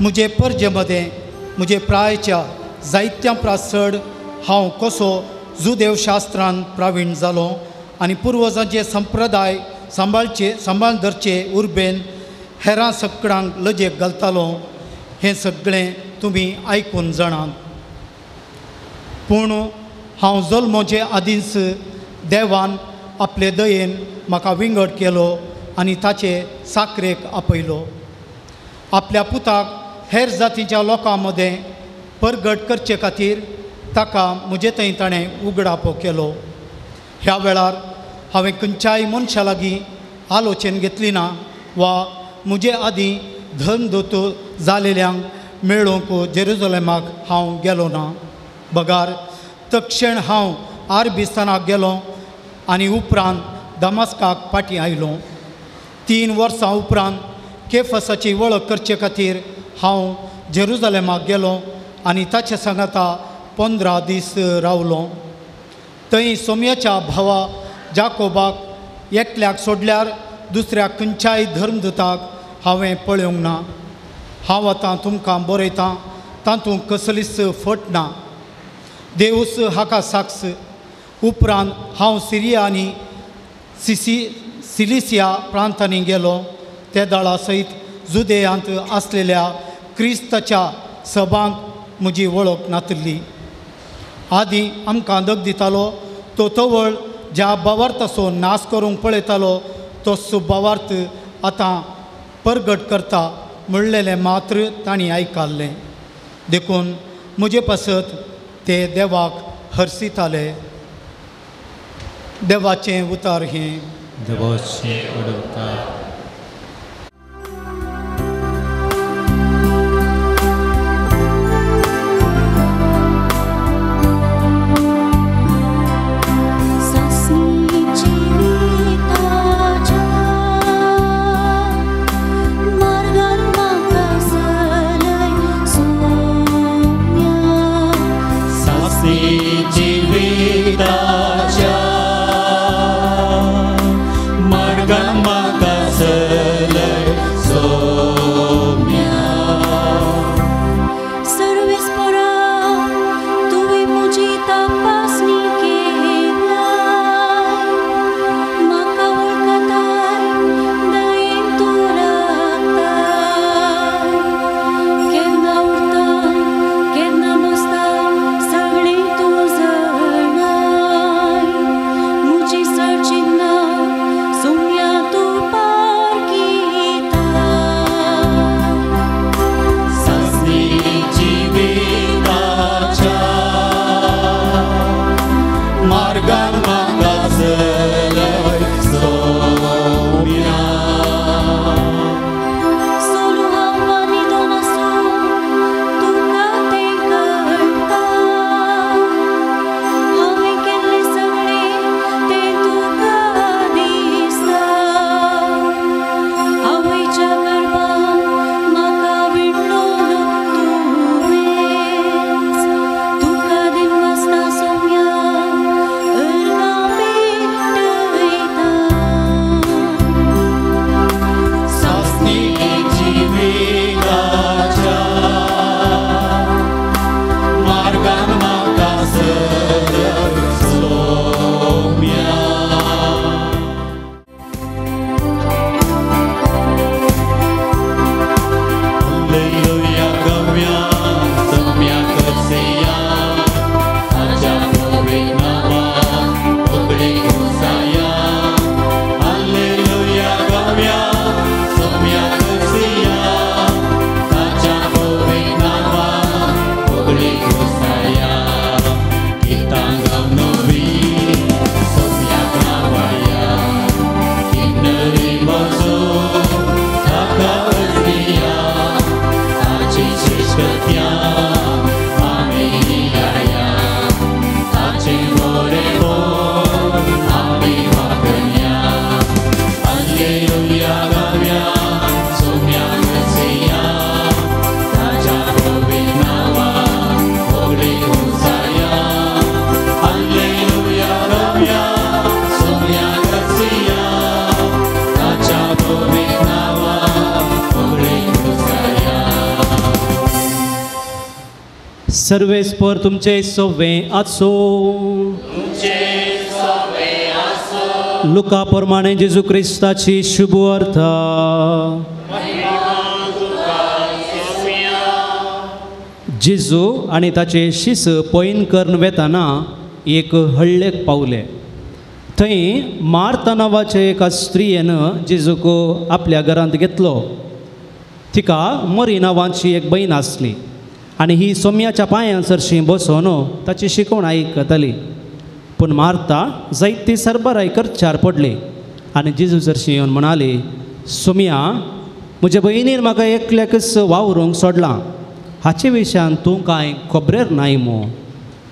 म्हजे परजे मदें म्हजे प्रायच्या जायत्या प्रास चड हांव कसो जुदेव शास्त्रान प्रावीण जालो आनी पुर्वजांचे संप्रदाय सांबाळचे सांबाळ धरचे उर्बेन हेरां सगळ्यांक लजेक घालतालो. हें सगळें तुमी आयकून जाणात. पूण हांव जल्मोचे आदींच देवान आपले दयेन म्हाका विंगड केलो आनी ताचे साकरेक आपयलो. आपल्या पुताक हेर जातीच्या लोकां मदें परगट करचे खातीर ताका म्हजे थंय ताणें उगडापो केलो. ह्या वेळार हांवें खंयच्याय मनशा लागीं आलोचन घेतली ना वा म्हजे आदीं धर्मदूत जालेल्यांक मेळोवंक जेरुजलेमाक हांव गेलो ना. बगार तक्षण हांव आरबिस्तानाक गेलो आनी उपरांत दमास्काक फाटीं आयलो. 3 वर्सां उपरांत केफसाची वळख करचे खातीर हांव जेरुजलेमाक गेलो आनी ताचे सांगाता 15 दीस रावलो. थंय सोम्याच्या भावा जाकोबाक एकल्याक सोडल्यार दुसऱ्या खंयच्याय धर्मदूताक हांवें पळोवंक ना. हांव आतां तुमकां बरयतां तातूंत कसलीच फट ना. देवूच हाका साक्ष. उपरांत हांव सिरिया आनी सिलिसिया प्रांतांनी गेलो. ते दळा सयत जुदेयांत आसलेल्या क्रिस्ताच्या सभांक म्हजी वळख नातिल्ली. आदीं आमकां दग दितालो तो तवळ ज्या भावार्थाचो नाश करूंक पळयतालो तोच भावार्थ आतां परगट करता म्हणलेलें मात्र तांणी आयकल्लें. देखून म्हजे पासत ते देवाक हरसिताले. देवाचें उतार हें. देवाचें उतार. जिविताच्या मार्गान म्हाका गितां गावन नवी सोम्याक नावाया किन्नरी म्हजो ताका अर्दिया ताची श्रेश्ठत्या आमी गाया ताचें बरेपण आमी वागण्या हालेलुया गावया सोम्याक हसया ताच्या पवित्र नांवाक व्हडली उंचाया हालेलुया गावया सोम्याक हसया ताच्या पवित्र नांवाक व्हडली उंचाया. सर्वेस्पर तुमचे सोवे आसो. लुका प्रमाणे जेजू क्रिस्ताची शुभ अर्थ. जेजू आनी ताचे शिस पयन करून वेताना एक हळ्ळेक पावले. थंय मार्ता नांवाच्या एका स्त्रियेन जेजूक आपल्या घरांत घेतलो. तिका मरी नांवाची एक भयण आसली आनी ही सोम्याच्या पांयां सरशी बसोन ताची शिकवण आयकताली. पूण मार्ता जायती सरबराय करच्यार पडली आनी जेजू सरशी येवन म्हणाली, सोम्या, म्हज्या भयणीन म्हाका एकल्याकच वावरूंक सोडलां, हाचे विशयान तूं कांय खबरेर नाय मू,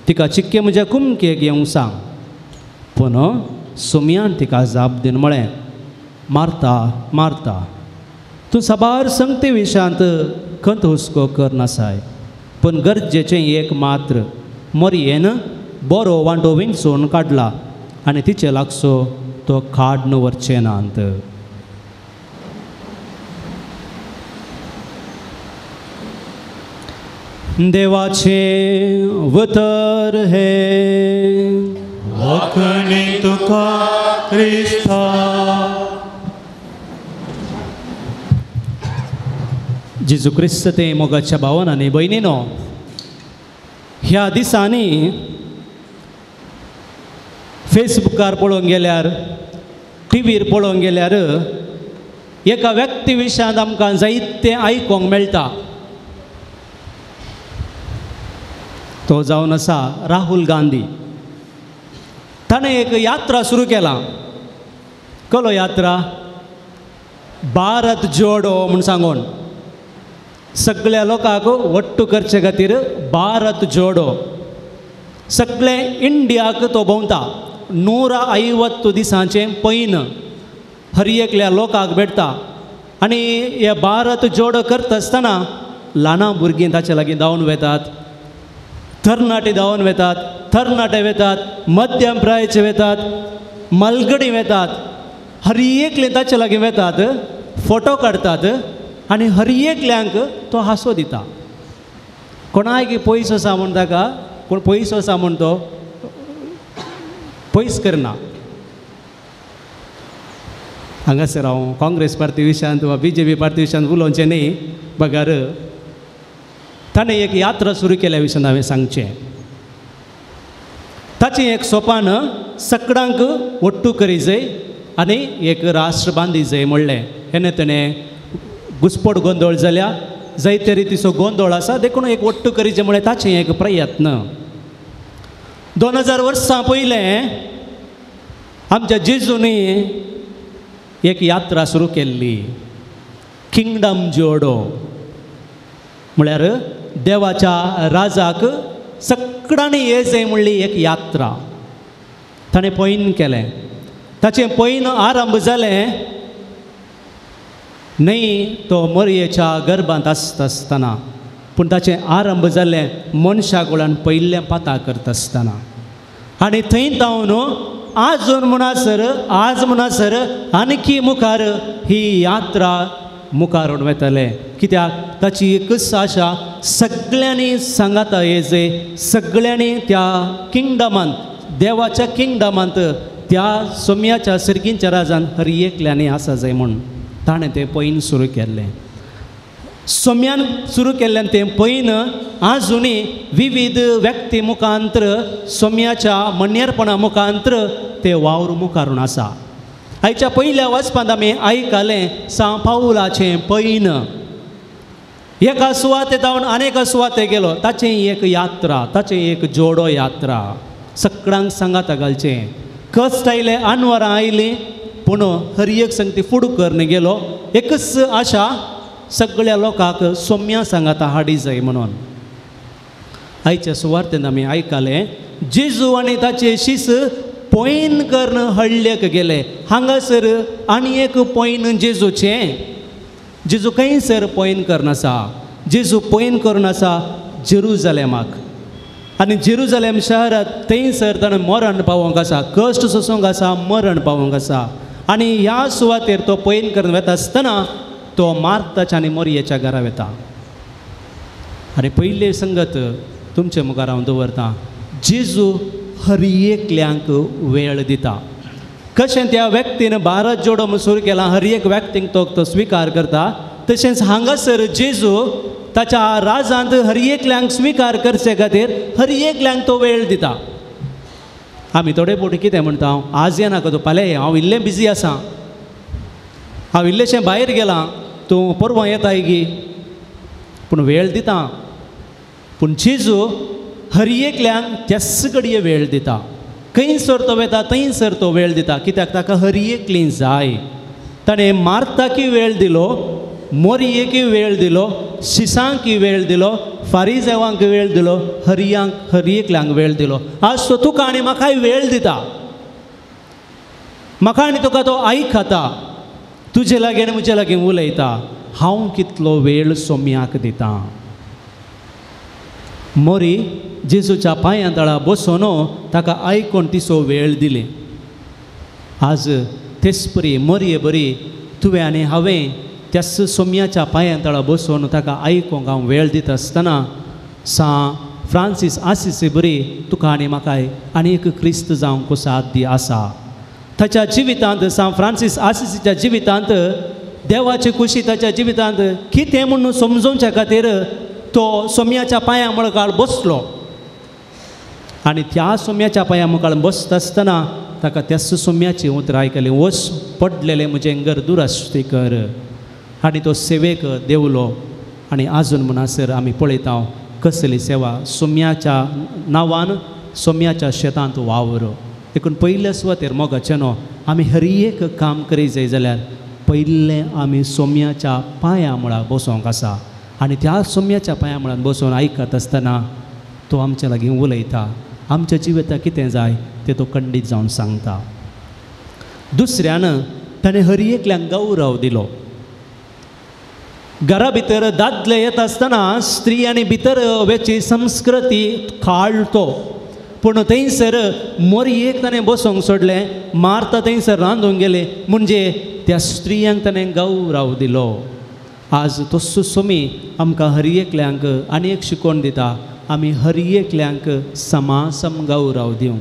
तिका चिक्के म्हज्या कुमकेक येवंक सांग. पूण सोम्यान तिका जाप दिवन म्हळें, मार्ता मार्ता, तूं साबार संगती विशयांत खंत हुस्को करनासाय, पूण गरजेचें एक मात्र मरयेन बरो वांटो विंचून काडला आनी तिचे लागसो तो काडून व्हरचे नात. देवाचें उतर हें. वखणी तुका क्रिस्ता. जेजू क्रिस्त ते मोगाच्या भावान आनी भयणीनो, ह्या दिसांनी फेसबुकार पळोवंक गेल्यार, टिवीर पळोवंक गेल्यार एका व्यक्ती विशयांत आमकां जायतें आयकूंक मेळटा. तो जावन आसा राहुल गांधी. ताणें एक यात्रा सुरू केला. कलो यात्रा, भारत जोडो म्हूण सांगून सगळ्या लोकांक वट्टू करचे खातीर भारत जोडो. सगळे इंडियाक तो भोंवता. 150 दिसांचें पैन हर एकल्या लोकांक भेटता आनी हे भारत जोडो करता आसतना ल्हानां भुरगीं ताचे लागीं धांवन वेतात, तरणाटे धांवन वेतात, तरणाटे वेतात, मध्यम प्रायचे वेतात, मलगडी वेतात, हर एकले ताचे लागीं वेतात, फोटो काडटात आनी हर एकल्यांक तो हांसो दिता. कोणाक पयस आसा म्हूण ताका कोण पयस आसा म्हूण तो पयस करना. हांगासर हांव काँग्रेस पार्टी विशयांत वा बीजेपी पार्टी विशयांत उलोवचें न्ही, बगर ताणें एक यात्रा सुरू केल्या विशयान हांवें सांगचें. ताचें एक सोपान सगळ्यांक ஒட்டு करी जाय आनी एक राष्ट्र बांदी जाय म्हणलें. हेणे तेणें घुसपट गोंदळ जाल्या, जायते रितीचो गोंदळ आसा, देखून एक ஒட்டு करी जाय म्हळ्यार ताचें एक प्रयत्न. 2000 वर्सां पयलें आमच्या जेजूनी एक यात्रा सुरू केल्ली, किंगडम जोडो, म्हळ्यार देवाच्या राजाक सगळ्यांनी ये जाय म्हणली एक यात्रा. ताणें पैन केलें. ताचें पैन आरंभ जालें न्हय तो मरयेच्या गर्भांत आसता आसतना, पूण ताचें आरंभ जालें मनशा कडल्यान पयलें पाता करता आसतना. आनी थंय जावन आजून म्हणसर, आज म्हणसर आणखी मुखार ही यात्रा मुखार वतले. कित्याक ताची एकच आशा, सगळ्यांनी सांगाता येजे, सगळ्यांनी त्या किंगडमांत, देवाच्या किंगडमांत, त्या सोम्याच्या सर्गींच्या राजान हर एकल्यांनी आसा जाय म्हूण ताणें तें पैन सुरू केल्लें. सोम्यान सुरू केल्ल्यान तें पैन आजुनूय विविध व्यक्ती मुखांत्र, सोम्याच्या मन्यरपणा मुखांत्र ते वावर मुखारून आसा. आयच्या पयल्या वाचपांत आमी आयकलें सांव पावलाचें पैन. एका सुवाते जावन आनी एका सुवाते गेलो, ताचें एक यात्रा, ताचें एक जोडो यात्रा. सगळ्यांक सांगाता घालचें. कश्ट आयले, आनवरां आयलीं, पूण हर एक संगती फुडू करून गेलो. एकच आशा, सगळ्या लोकांक सोम्या सांगाता हाडी जाय म्हणून. आयच्या सुवार्तेन आमी आयकलें, जेजू आनी ताचे शीस पॉयन करून हळ्ळेक गेले. हांगासर आनी एक पॉयन जेजूचें. जेजू खंयसर पॉयन करून आसा? जेजू पॉयन करून आसा जेरुजलेमाक. आनी जेरुजलेम शहरांत थंयसर ताणें मरण पावोवंक आसा, कश्ट सोसूंक आसा, मरण पावोवंक आसा. आनी ह्या सुवातेर तो पॉयन करून वता आसतना तो मार्ताच्या आनी मोरयेच्या घरा वता. आनी पयले संगत तुमचे मुखार हांव दवरतां, जेजू हर एकल्यांक वेळ दिता. कशें त्या व्यक्तीन 12 जोडो म्हूण सुरू केला, हर एक व्यक्तींक तो स्विकार करता, तशेंच हांगासर जेजू ताच्या राजांत हर एकल्यांक स्विकार करचे खातीर हर एकल्यांक तो वेळ दिता. आमी थोडे फावटी कितें म्हणटा, हांव आज येनाका तूं, फाल्यां हांव इल्लें बिजी आसा, हांव इल्लेशें भायर गेलां, तूं परवां येताय गी, पूण वेळ दिता. पूण जेजू हर एकल्यांक त्याच घडये वेळ दिता. खंयसर तो वता थंयसर तो वेळ दिता, कित्याक ताका हर एकली जाय. ताणें मार्ताकी वेळ दिलो, मोरयेकी वेळ दिलो, शिसांकी वेळ दिलो, फारिजेवांक वेळ दिलो, हर एकल्यांक वेळ दिलो. आज तो तुका आनी म्हाकाय वेळ दिता. म्हाका आनी तुका तो आयकता, तुजे लागीं आनी म्हजे लागीं उलयता. हांव कितलो वेळ सोम्याक दिता. मोरी जेजूच्या पांयां तळा बसून ताका आयकून तिचो वेळ दिले. आज तेच परी मोरये बरी तुवें आनी हांवें त्याच सोम्याच्या पांयां तळा बसून ताका आयकूंक हांव वेळ दिता आसतना सां फ्रांसीस आसिसी बरी तुका आनी म्हाकाय आनी एक क्रिस्त जावंक साध्य आसा. ताच्या जिवितांत, सां फ्रांसीस आसिसीच्या जिवितांत देवाची खुशी ताच्या जिवितांत कितें म्हणून समजोवच्या खातीर तो सोम्याच्या पांयां मुखार बसलो. आनी त्या सोम्याच्या पांयां मुखार बसता आसतना ताका त्याच सोम्याची उतरां आयकलीं, वच पडलेलें म्हजें घर दुरस्ती कर. आनी तो सेवेक देंवलो. आनी आजून म्हणसर आमी पळयता कसली सेवा सोम्याच्या नांवान सोम्याच्या शेतांत वावर. देखून पयल्या सुवातेर मोगाचें न्हू आमी हर एक काम करी जाय जाल्यार पयलें आमी सोम्याच्या पांयां मुळां बसोंक आसा. आनी त्या सोम्याच्या पांयां मुळान बसून आयकत आसतना तो आमच्या लागीं उलयता. आमच्या जिविताक कितें जाय तें तो खंडीत जावन सांगता. दुसऱ्यान ताणें हर एकल्यांक गौरव दिलो. घरा भितर दादले येता आसतना स्त्री आनी भितर वेची संस्कृती काळतो, पूण थंयसर मोरयेक ताणें बसोंक सोडलें, मार्ता थंयसर रांदूंक गेलें, म्हणजे त्या स्त्रियांक ताणें गौरव दिलो. आज तसो सोमी आमकां हर एकल्यांक आनी एक शिकवण दिता, आमी हर एकल्यांक समासम गौरव दिवं.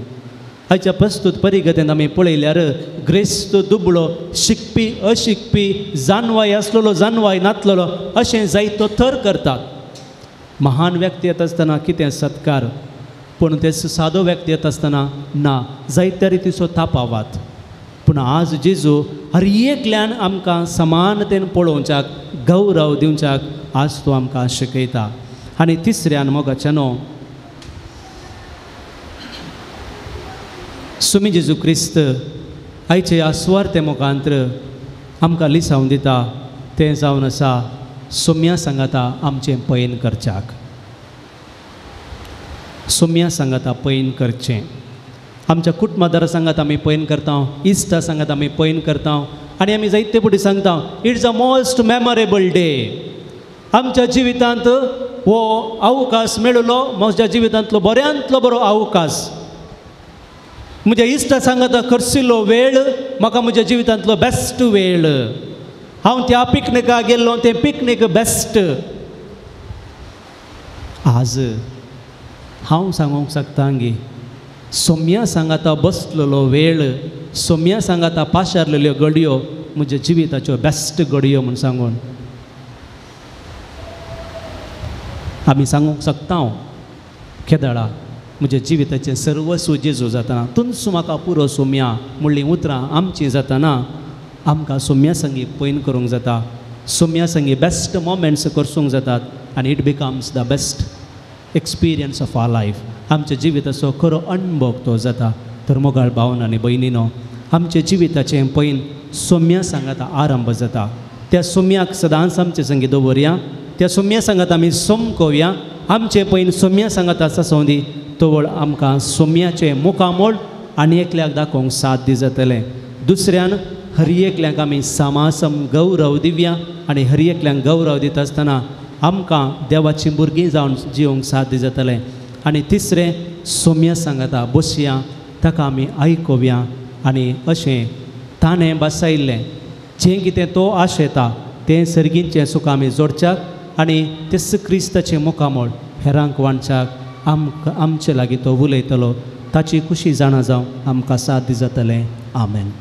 आयच्या प्रस्तूत परिगतेन आमी पळयल्यार ग्रेस्त दुबळो, शिकपी अशिकपी, जानवाय आसलेलो जानवाय नातलेलो अशें जायतो थर करतात. महान व्यक्ती येता आसतना कितें सत्कार, पूण ते सादो व्यक्ती येता आसतना ना, जायत्या रितीचो तापावात. पूण आज जेजू हर एकल्यान आमकां समानतेन पळोवच्याक, गौरव दिवच्याक आज तो आमकां शिकयता. आनी तिसऱ्यान मोगाचें न्हू सुमी जेजू क्रिस्त आयचे ह्या सुवार्ते मुखांत्र आमकां लिसावन दिता तें जावन आसा सोम्या सांगाता आमचें पयन करच्याक. सोम्या सांगाता पयन करचें. आमच्या कुटुंबादारा सांगात आमी पयन करता, इश्टा सांगात आमी पयन करता. आनी आमी जायते फावटी सांगता it's a most memorable day. आमच्या जिवितांत हो अवकाश मेळलो, म्हज्या जिवितांतलो बऱ्यांतलो बरो अवकाश. म्हज्या इश्टा सांगाता खर्चिल्लो वेळ म्हाका म्हज्या जिवितांतलो बेस्ट वेळ. हांव त्या पिकनिकाक गेल्लो, तें पिकनीक बेस्ट. आज हांव सांगूंक शकता गी सोम्या सांगाता बसलेलो वेळ, सोम्या सांगाता पाशारलेल्यो घडयो म्हज्या जिविताच्यो बेस्ट घडयो म्हूण सांगून आमी सांगूंक शकता. केदळा म्हज्या जिविताचें सर्वस्व जेजू जातना तुमचो म्हाका पुरो सोम्या म्हणलीं उतरां आमचीं जातना आमकां सोम्या संगी पयन करूंक जाता, सोम्या संगी बेस्ट मोमेंट्स करसूंक जातात. आनी it becomes the best experience of our life. आमच्या जिविताचो खरो अणभव तो जाता. तर मोगाळ भावन आनी भयणीनो, आमच्या जिविताचें पयन सोम्या सांगाता आरंभ जाता. त्या सोम्याक सदांच आमचे संगी दवरया, त्या सोम्या सांगात आमी सोमकोवया. आमचें पयन सोम्या सांगात आसा संदी तवळ आमकां सोम्याचें मुखामोड आनी एकल्याक दाखोवंक साथ जातलें. दुसऱ्यान हर एकल्याक आमी सामासम गौरव दिवया आनी हर एकल्याक गौरव दिता आसतना आमकां देवाची भुरगीं जावन जिवंक साथ जातलें. आनी तिसरें सोम्या सांगाता बसया, ताका आमी आयकोवया आनी अशें ताणें बसयल्लें जें कितें तो आशेता तें सर्गींचें सुख आमी जोडच्याक आनी तेच क्रिस्ताचें मुखामळ हेरांक वांटच्याक आमकां आमचे लागीं तो उलयतलो. ताची खुशी जाणा जावं आमकां साथ जातलें. आमेन.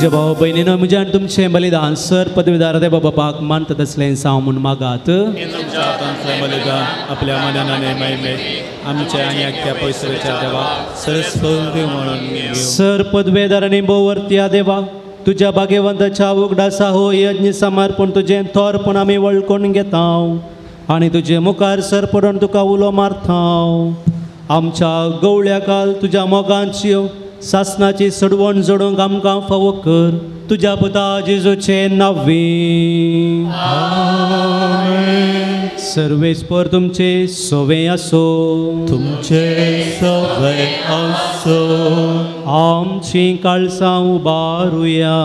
भाव भयणीनो, म्हजें आनी तुमचें बलिदान सर पदवीदार देवा बापाक मानता तसलें साव म्हूण मागात. बलिदान आपल्या मनाने महिमे आमच्या आनी आख्या पयसुच्या देवा सरस्वती म्हणून. सर पदवेदार आनी भोवर्त्या देवा, तुज्या भाग्यवंताच्या उगडासा हो यज्ञ समर्पण तुजें थोरपण आमी वळखून घेता आनी तुजे मुखार सर पडून तुका उलो मारता. आमच्या गवळ्या काल तुज्या मोगांची सासनाची सडवण जोडूंक आमकां फावो कर. तुज्या पुता जेजूचे नांवे. सर्वेस्पर तुमचे सोवे आसो. तुमचे सोवे आसो. आमची काळसां उबारुया.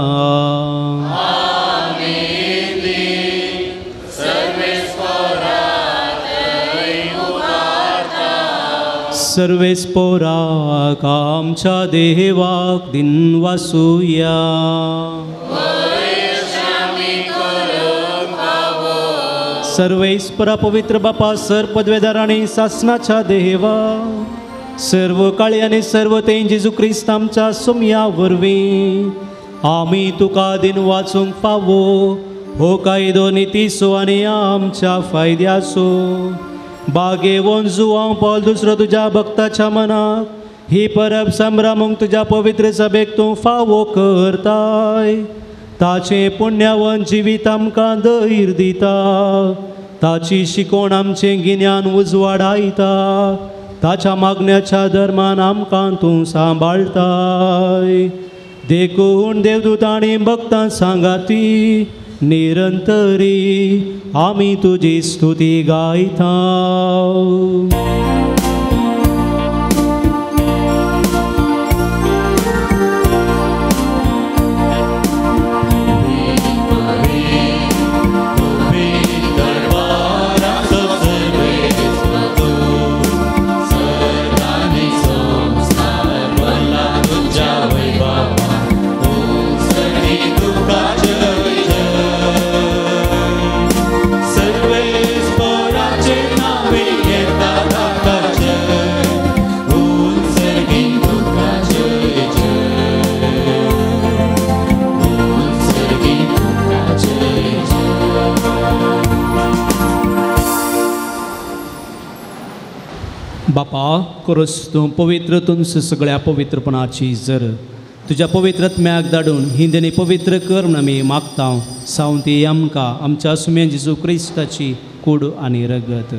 सर्वेस्पोराक आमच्या देवाक दिन वासुया. सर्वेस्परा पवित्र बापा सर पदवेदार आनी सासनाच्या देवा, सर्व काळी आनी सर्व तें जेजू क्रिस्त आमच्या सोम्या वरवीं आमी तुका दिन वाचूंक फावो हो कायदो नितीचो आनी आमच्या फायद्याचो. बागेवन जुवांव पावल दुसरो तुज्या भक्ताच्या मनाक ही परब संभ्रमूंक तुज्या पवित्र सभेक तूं फावो करताय. ताचें पुण्यावन जिवीत आमकां धैर्य दिता, ताची शिकोवण आमचें गिन्यान उजवाडायता, ताच्या मागण्याच्या धर्मान आमकां तूं सांबाळताय. देखून देवदूत आनी भक्तां सांगाती निरंतरी आमी तुजी स्तुती गायता. बापा कोरस तूं पवित्र तुमस सगळ्या पवित्रपणाची जर तुज्या पवित्रत्म्याक धाडून हिंदनी पवित्र कर म्हूण आमी मागता. सावंती आमकां आमच्या सुम्या जेजू क्रिस्ताची कूड आनी रगत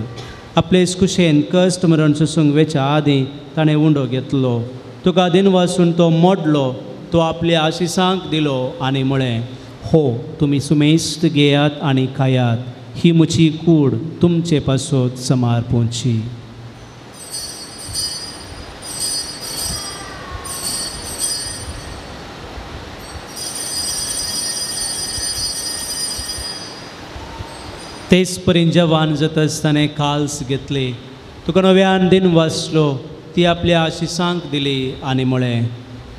आपले कुशेन कश्ट मरण सोसूंक वेच्या आदीं ताणें उंडो घेतलो, तुका दिनवासून तो मोडलो, तो आपल्या आशिसांक दिलो आनी म्हळें, हो तुमी सुमेस्त घेयात आनी खायात, ही म्हजी कूड तुमचे पासत समर्पणची. तेच परीन जवान जाता आसतना काल्स घेतली, तुका नव्यान दिन वाचलो, ती आपल्या आशिसांक दिली आनी म्हळें,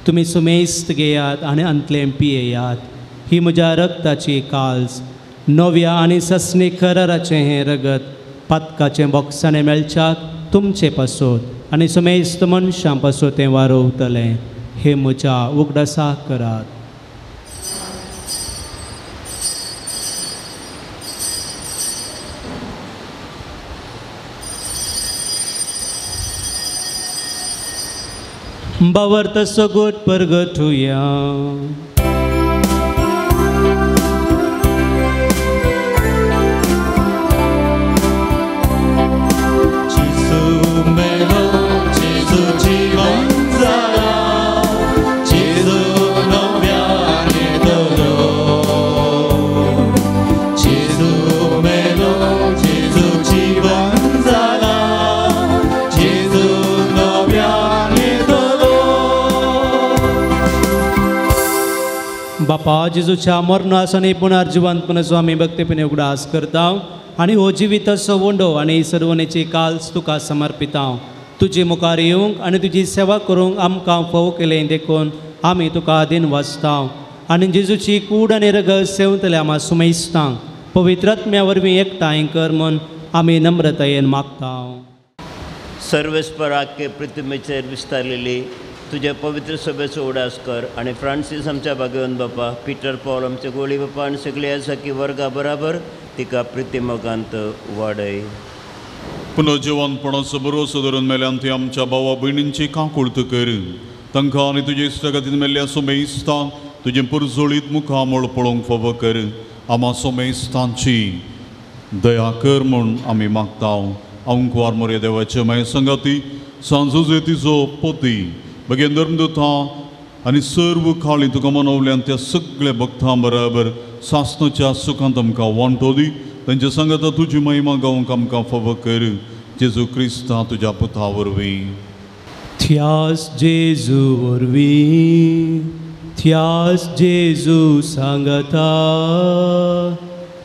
तुमी सुमेस्त घेयात आनी अंतलें पियेयात. ही म्हज्या रक्ताची काल्स, नव्या आनी ससनी कराराचें हें रगत पातकाचें बोक्साणें मेळच्याक तुमचे पासत आनी सुमेस्त मनशां पासत तें वारोवतलें. हें म्हज्या उगडासाक करात. बावर्त सगोट परगटुया. जेजू मेलो, जेजू जिवन जाला, जेजू नव्यान येतलो. जेजू मेलो, जेजू जिवन जाला, जेजू नव्यान येतलो. बापा, जेजूच्या मरणाचो आनी पुनर्जिवंतपणाचो आमी भक्तीपणे उगडास करता आनी हो जिविताचो वंडो आनी सर्वनेची काल्स तुका समर्पिता. तुजे मुखार येवंक आनी तुजी सेवा करूंक आमकां फोव केलें देखून आमी तुका दिन वाचता आनी जेजूची कूड आनी रगत सेवतल्या आमा सुमेस्तांक पवित्र आत्म्या वरवीं एकठांय कर म्हूण आमी नम्रतायेन मागता. सर्वेस्पराक पृथ्वीचेर विस्तारलेली तुज्या पवित्र सभेचो उडास कर आनी फ्रांसीस आमच्या भाग्यवंत बापा, पिटर पॉल आमचे गोळी बापा आनी सगळे आसा की वर्गा बराबर तिका प्रितीमोगांत वाडय. पुनर्जिवंतपणाचो भरोसो धरून मेल्यान ती आमच्या भावा भयणींची काकूळत कर. तांकां आनी तुजे इश्टागतीन मेल्ल्या सोमेस्तांक तुजें पुरजोळीत मुखामळ पळोवंक फावो कर. आमा सोमेस्तांची दया कर म्हूण आमी मागता. अंकवार मोरया देवाचे माये संगाती सांजोजे तिजो पोती बगेन धर्मदुतां आनी सर्व काळी तुका मनवल्यान त्या सगळ्या भक्तां बराबर सासणाच्या सुखांत आमकां वांटो दी. तांच्या सांगाता तुजी महिमा गावंक आमकां फावो कर. जेजू क्रिस्ता तुज्या पुता वरवीं. थ्यास जेजू वरवीं, थ्यास जेजू सांगता,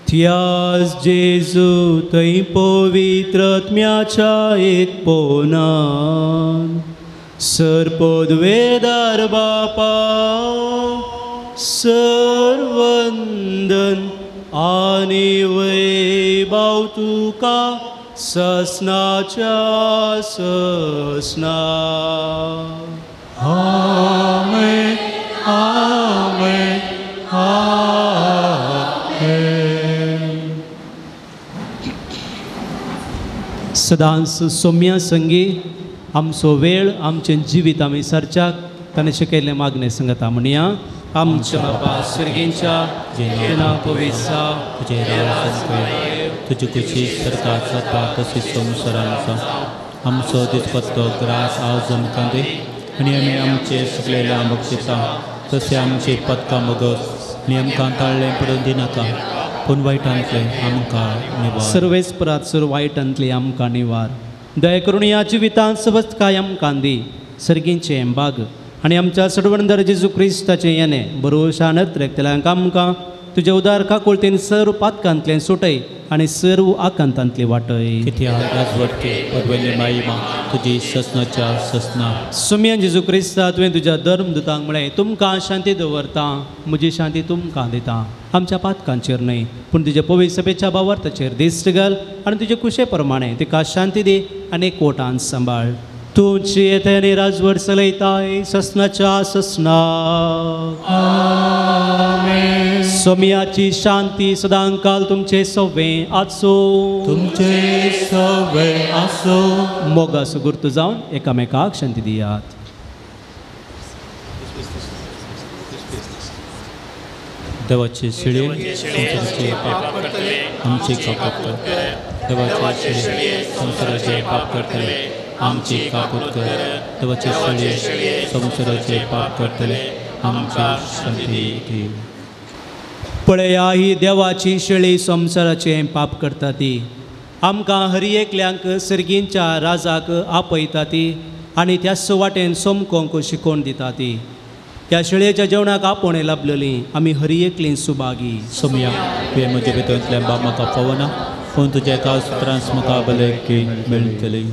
थ्यास जेजू थंय पवित्र आत्म्याच्या एकपणान सरपदवेदार बापा सरवंदन आनी वैभव तुका ससनाच्या ससना. आमेन, आमेन, आमेन. सदांच सोम्या संगी आमचो वेळ आमचें जिवीत आमी सरच्याक ताणें शिकयल्लें मागणें सांगता म्हणया. आमच्या बापा स्वर्गींच्या, तुजें नांव पवित्र जावं, तुजें राज जावं, तुजी खुशी स्वर्गांत जाता तशी संवसारांत जावं. आमचो दिसपट्टो ग्रास आज आमकां दी आनी आमी आमचे सगळे बक्षिता तशें आमचे पदकां मगस आनी आमकां ताळ्ळें पडून दिनाका, पूण वायटांतलें आमकां निवार. सर्वेस परात सर वायटांतलें आमकां निवार. दया करून ह्या जिवितांत सवस्तकाय आमकां दी. सर्गींचें बाग आनी आमच्या सडवणदार जेजू क्रिस्ताचें येणें बरोवशा नत्रेकतल्यांक आमकां तुज्या उदार काकुळतेन सर्व पातकांतलें सुटय आनी सर्व आकांतांतलें वाटय. कित्याक राजवटके पदवेली महिमा तुजी ससनाच्या ससना. सुमयान जेजू क्रिस्ता, तुवें तुज्या धर्मदुतांक म्हळें, तुमकां शांती दवरता, म्हजी शांती तुमकां दिता. आमच्या पातकांचेर न्हय पूण तुज्या पवित्र सभेच्या भावार्थाचेर दिश्ट घाल आनी तुजे कुशे प्रमाणे तिका शांती दी आनी कोटान सांबाळ. तुमची येते आनी राजवट चलयताय ससनाच्या ससना. सोम्याची शांती सदांकाल तुमचे सवे आसो, तुमचे सवे आसो. मोगाचो गुर्तू जावन एकामेकाक शांती दियात. देवाचे शिळे संवसाराचे पाप करतले आमचे कापूत कर. देवाचे शिळे संवसाराचे पाप करतले आमची कापूत कर. देवाचे शिळे संवसाराचे पाप करतले आमकां शांती दी. पळया ही देवाची शेळी संवसाराचें पाप करता ती आमकां हर एकल्यांक सर्गींच्या राजाक आपयता ती आनी त्याच वाटेन सोमकोंक शिकोवन दिता ती. त्या शेळयेच्या जेवणाक आपोवणें लाबलेली आमी हर एकलीं सुभागी. सोमया तुवें म्हजे भितरतल्या बाब म्हाका फावना पूण तुज्या एका सुत्रांस म्हाका भलायकी मेळटली.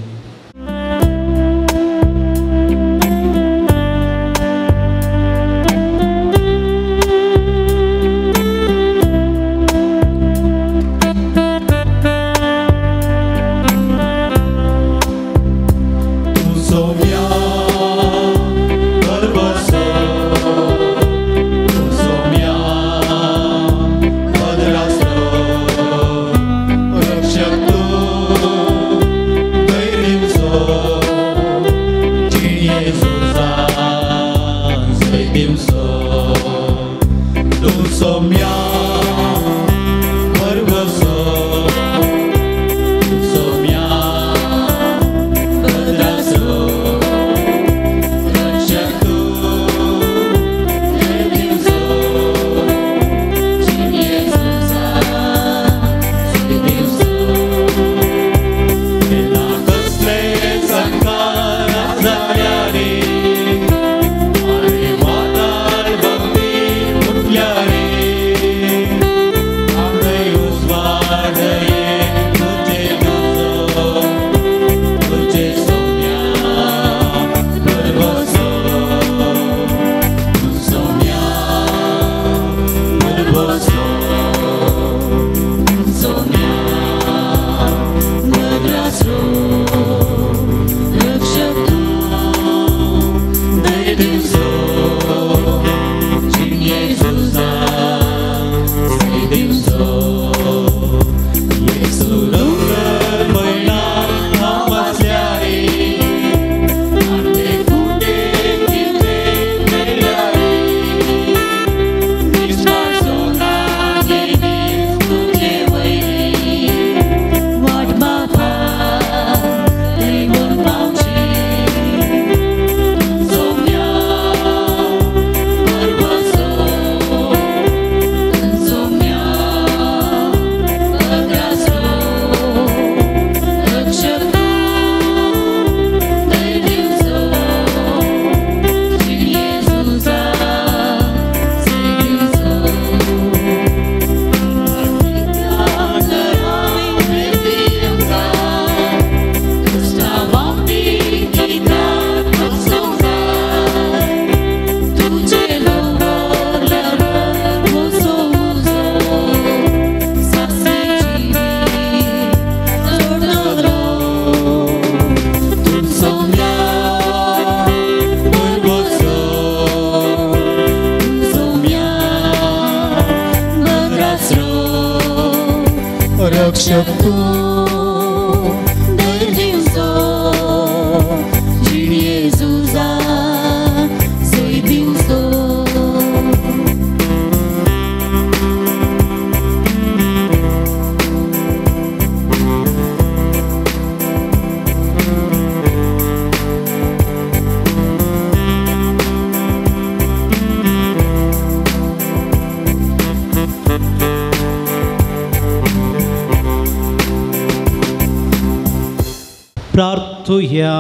प्रार्थुया.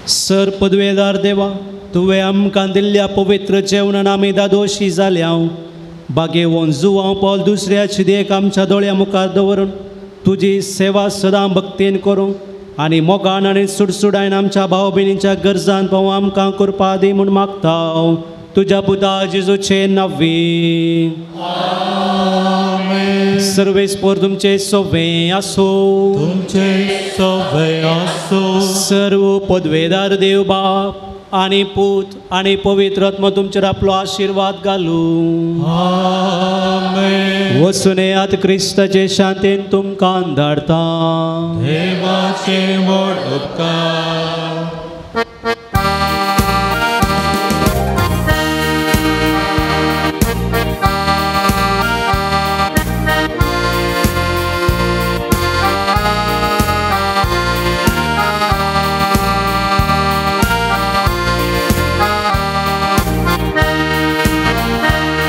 सर पदवेदार देवा, तुवें आमकां दिल्ल्या पवित्र जेवणान आमी दादोशी जाल्या. बागेवन जुवांव पावल दुसऱ्याची देख आमच्या दोळ्या मुखार दवरून तुजी सेवा सदां भक्तीन करूं आनी मोगान आनी सुडसुडायन आमच्या भाव भयणींच्या गरजान पाव आमकां करपा दी म्हूण मागता तुज्या पुता जेजूचे नांवी. सर्वेस्पोर तुमचे सोवे आसो, तुमचे सोवे आसो. सर्व पदवेदार देव बाप आनी पूत आनी पवित्र आत्मा तुमचेर आपलो आशिर्वाद घालू. आमेन. वचून येयात क्रिस्ताचे शांतीन तुमकां धाडता. देवाचे व्हड उपकार. Thank you.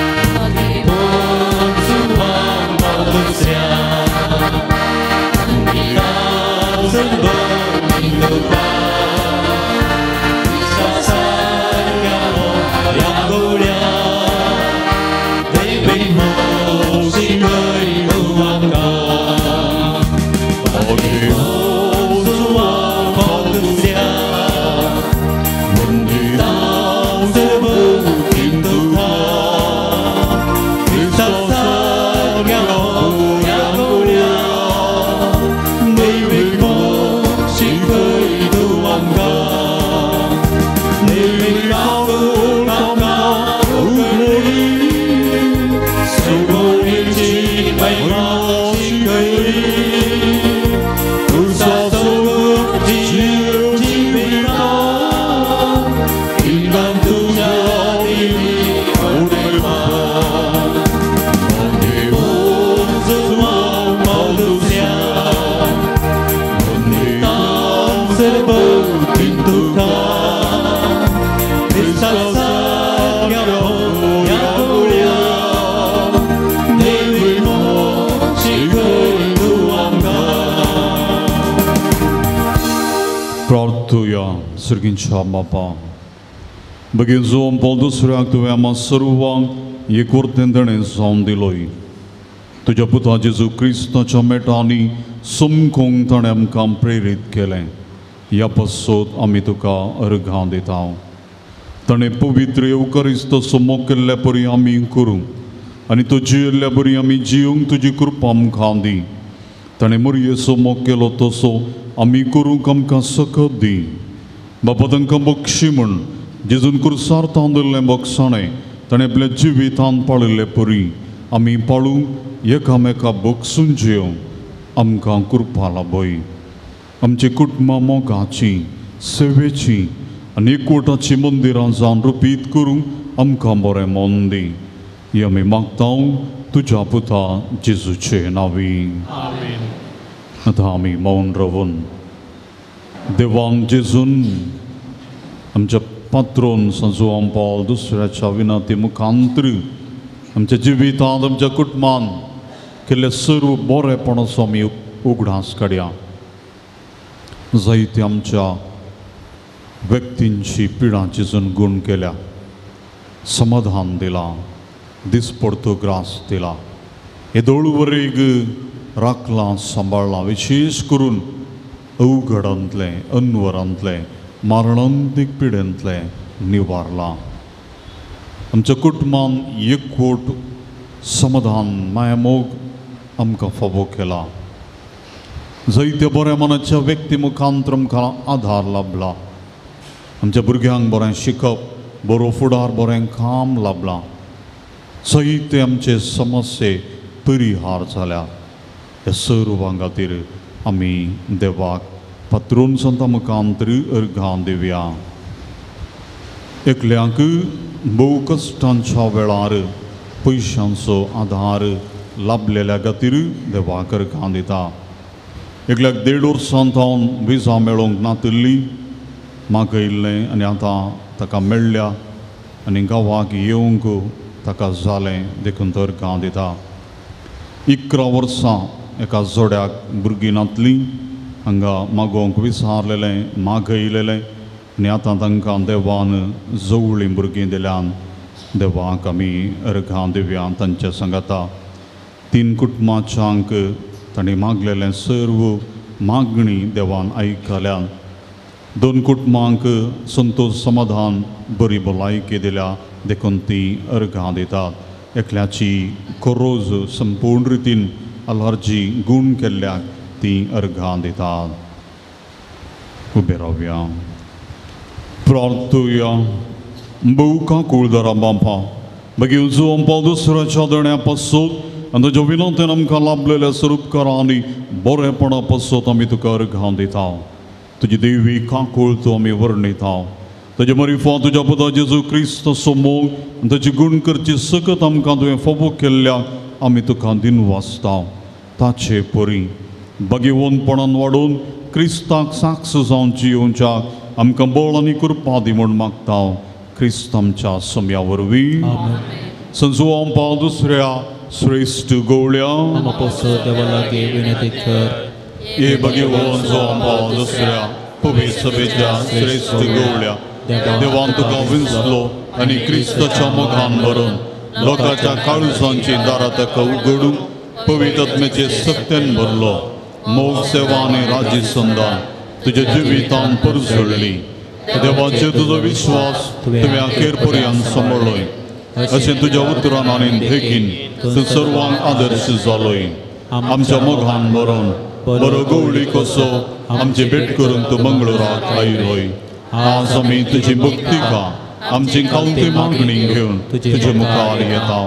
सर्गींच्या बापा बगीन जोम पावल दुसऱ्याक तुवें आमा सर्वांक एकवटेन देणें जावन दिलोय. तुज्या पुता जेजू क्रिस्ताच्या मेटांनी समकूंक ताणें आमकां प्रेरीत केलें. ह्या पासत आमी तुका अर्घां दिता. ताणें पवित्र येवकरिस्त समोग केल्ल्या परी आमी करूंक आनी तो जियेल्ल्या परी आमी जिवंक तुजी कृपा आमकां दी. ताणें मोरयेचो मोग केलो तसो आमी करूंक आमकां सकत दी. बापा तांकां बक्षी म्हूण जेजून कुर्सार तांदुल्लें बक्षाणें ताणें आपल्या जिवितान पाळिल्ले परी आमी पाळूंक एकामेका बक्षून जेवंक आमकां कृपा लाभय. आमची कुटुंबां मोगाची सेवेची आनी एकवटाची मंदिरां जावन रुपीत करूंक आमकां बरें मन दी. हें आमी मागता तुज्या पुता जेजूचे नांवी. आतां आमी मौन रावून देवान जेजून आमच्या पात्रोन संजुआं पावल दुसऱ्याच्या विनंती मुखांतर आमच्या जिवितांत आमच्या कुटुंबान केल्ले सर्व बरेपणाचो आमी उगडास काडया. जायते आमच्या व्यक्तींची पिडा जेजून गूण केल्या, समाधान दिलां, दिसपडतो ग्रास दिला, येदोळ वरेग राखलां सांबाळ्ळां. विशेश करून अवघडांतलें अनवरांतलें मारणांतीक पिडेंतलें निवारलां. आमच्या कुटुंबान एकवट समाधान मायामोग आमकां फावो केला. जायत्या बऱ्या मनाच्या व्यक्ती मुखांतर आमकां आधार लाभला. आमच्या भुरग्यांक बरें शिकप, बरो फुडार, बरें काम लाभलां. जायते आमचे समस्ये परिहार जाल्या. ह्या सर्वां खातीर आमी देवाक पात्रोन संता मुखांतर अर्घां दिवया. एकल्यांक भोव कश्टांच्या वेळार पयशांचो आधार लाभलेल्या खातीर देवाक अर्घां दिता. एकल्याक 1.5 वर्सां थावन विजा मेळोंक नातिल्ली मागयल्लें आनी आतां ताका मेळ्ळ्या आनी गांवाक येवंक ताका जालें देखून तर अर्घां दिता. 11 वर्सां एका जोड्याक भुरगीं नातलीं, हांगा मागोवंक विचारलेलें मागयलेलें आनी आतां तांकां देवान जवळीं भुरगीं दिल्यान देवाक आमी अर्घां दिवया. तांच्या सांगाता 3 कुटुंबाच्यांक तांणी मागलेलें सर्व मागणी देवान आयकल्यान. 2 कुटुंबांक संतोष समाधान बरी भलायकी दिल्या देखून ती अर्घां दितात. एकल्याची कोरोज संपूर्ण रितीन अलर्जी गूण केल्ल्याक ती अर्घां दितात. उबे रावया, प्रार्थुया. भोव काकुळदारा बापा मागीर जुवां दुसऱ्याच्या देण्या पासून आनी तुज्या विनंतीन आमकां लाभलेल्या स्वरूपकारांनी बरेपणा पासून आमी तुका अर्घां दिता. तुजी देवी काकूळ तूं आमी वर्णिता. तुजे मरिफा तुज्या पुता जेजू क्रिस्त मोग आनी तुजी गूण करची सकत आमकां तुवें फावो केल्ल्या आमी तुका दिनवासता. ताचे परी भाग्यवंतपणान वाडोवन क्रिस्ताक साक्ष जावन जियोवच्याक आमकां बळ आनी कृपा दी म्हूण मागता क्रिस्त आमच्या सम्या वरवीं. संजुआं पावल दुसऱ्या श्रेश्ठ गोवळ्या देवा लागीं विनंती कर. हे भगवान जो दुसऱ्या पवित्र सभेच्या श्रेष्ठ गवळ्या देवान तुका विंचलो आनी क्रिस्ताच्या मोगान भरून लोकांच्या काळजांची दारां ताका उगडूंक पवित्र आत्म्याचे सत्यान भरलो. मोग सेवा आनी राज्य संदान तुज्या जिवितान परजळ्ळी. देवाचेर तुजो विश्वास तुवें अखेर पर्यंत सांबाळ्ळोय. अशें तुज्या उतरान आनी देखीन तूं सर्वांक आदर्श जालोय. आमच्या मोगान भरून बरो गवळी कसो आमची भेट करून तूं मंगळूराक आयलोय. आज आमी तुजी भक्तिका आमची खावती मागणी घेवन तुजे मुखार येता.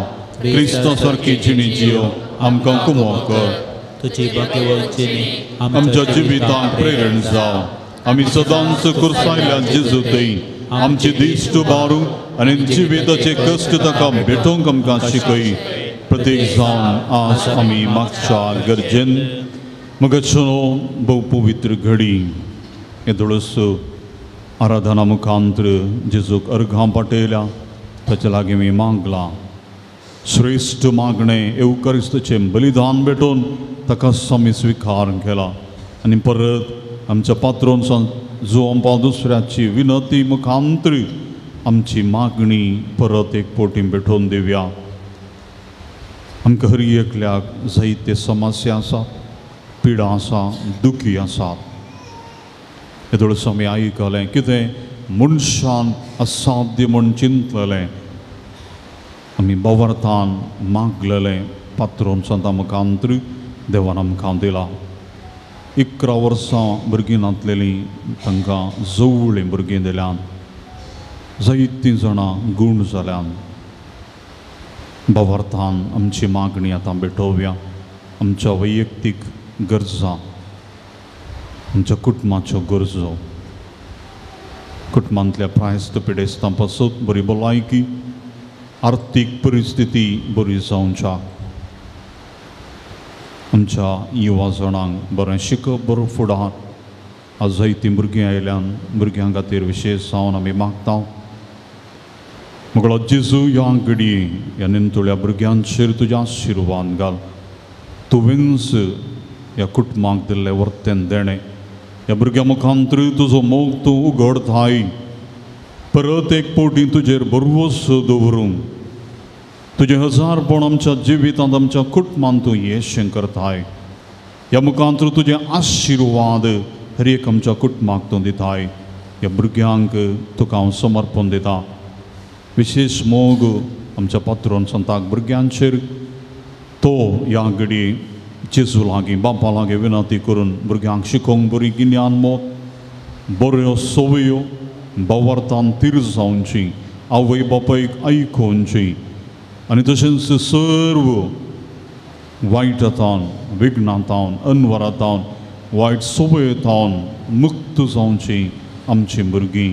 क्रिस्ता सारकी जिणी जियो आमकां कुमोक कर. तुजी भाग्यवंत जिणी आमच्या जिवितांक प्रेरण जावं. आमी सदांच कुर्सायल्या जेजू थंय आमची दिश्ट बारू आनी जिविताचे कश्ट ताका भेटोवंक आमकां शिकय. प्रत्येक जावन आज आमी मागच्या गरजेन मगचो भोव पवित्र घडी हे धोळस आराधना मुखांत्र जेजूक अर्घां पाटयल्या ताचे लागीं आमी मागलां. श्रेश्ठ मागणें येवकारिस्ताचें बलिदान भेटोवन ताका आमी स्विकार केला आनी परत आमच्या पात्रोन जुवांपा दुसऱ्याची विनती मुखांत्र आमची मागणी परत एक पोटी भेटोवन दिवया. आमकां हर एकल्याक जायते समस्या आसा, पिडा आसा, दुखी आसात. हे थोडोसो आमी आयकलें कितें मनशान असाध्य म्हूण चिंतलेलें आमी बवर्थान मागलेलें पात्रोन संता मुखांत्र देवान आमकां दिला. 11 वर्सां भुरगीं नातलेलीं तांकां जवळीं भुरगीं दिल्यान जायतीं जाणां गूण जाल्यान. बवर्थान आमची मागणी आतां भेटोवया. आमच्या वैयक्तीक गरजा, आमच्या कुटुंबाच्यो गरजो, कुटुंबांतल्या प्रायस्त पिडेस्तां पासत बरी भलायकी, आर्थीक परिस्थिती बरी जावच्या, आमच्या युवा जाणांक बरें शिकप, बरो फुडार. आज जायतीं भुरगीं आयल्यान भुरग्यां खातीर विशेश जावन आमी मागता. मगळो जेजू ह्या घडये ह्या निंतुळ्या भुरग्यांचेर तुज्या आशिर्वाद घाल. तुवेंच ह्या कुटुंबाक दिल्लें वर्तेन देणें ह्या भुरग्यां मुखांत्र तुजो मोग तूं उगडताय. परत एक पोटी तुजेर भरवस दवरूंक तुजें हजारपण आमच्या जिवितांत आमच्या कुटुंबांत तूं येशें करताय. ह्या मुखांत्र तुजें आशिर्वाद हर एक आमच्या कुटुंबाक तूं दिताय. ह्या भुरग्यांक तुका हांव समर्पण दिता. विशेश मोग आमच्या पात्रोन संताक भुरग्यांचेर तो ह्या घडये जेजू लागीं बापा लागीं विनंती करून भुरग्यांक शिकोवंक बरी गिन्यान मोग, बऱ्यो संवयो, बवर्थान तीर जावची, आवय बापायक आयकोवची आनी तशेंच सर्व वायटांतावन, विघ्नांतावन, अनवरातावन, वायट संवयेतावन मुक्त जावची आमची भुरगीं.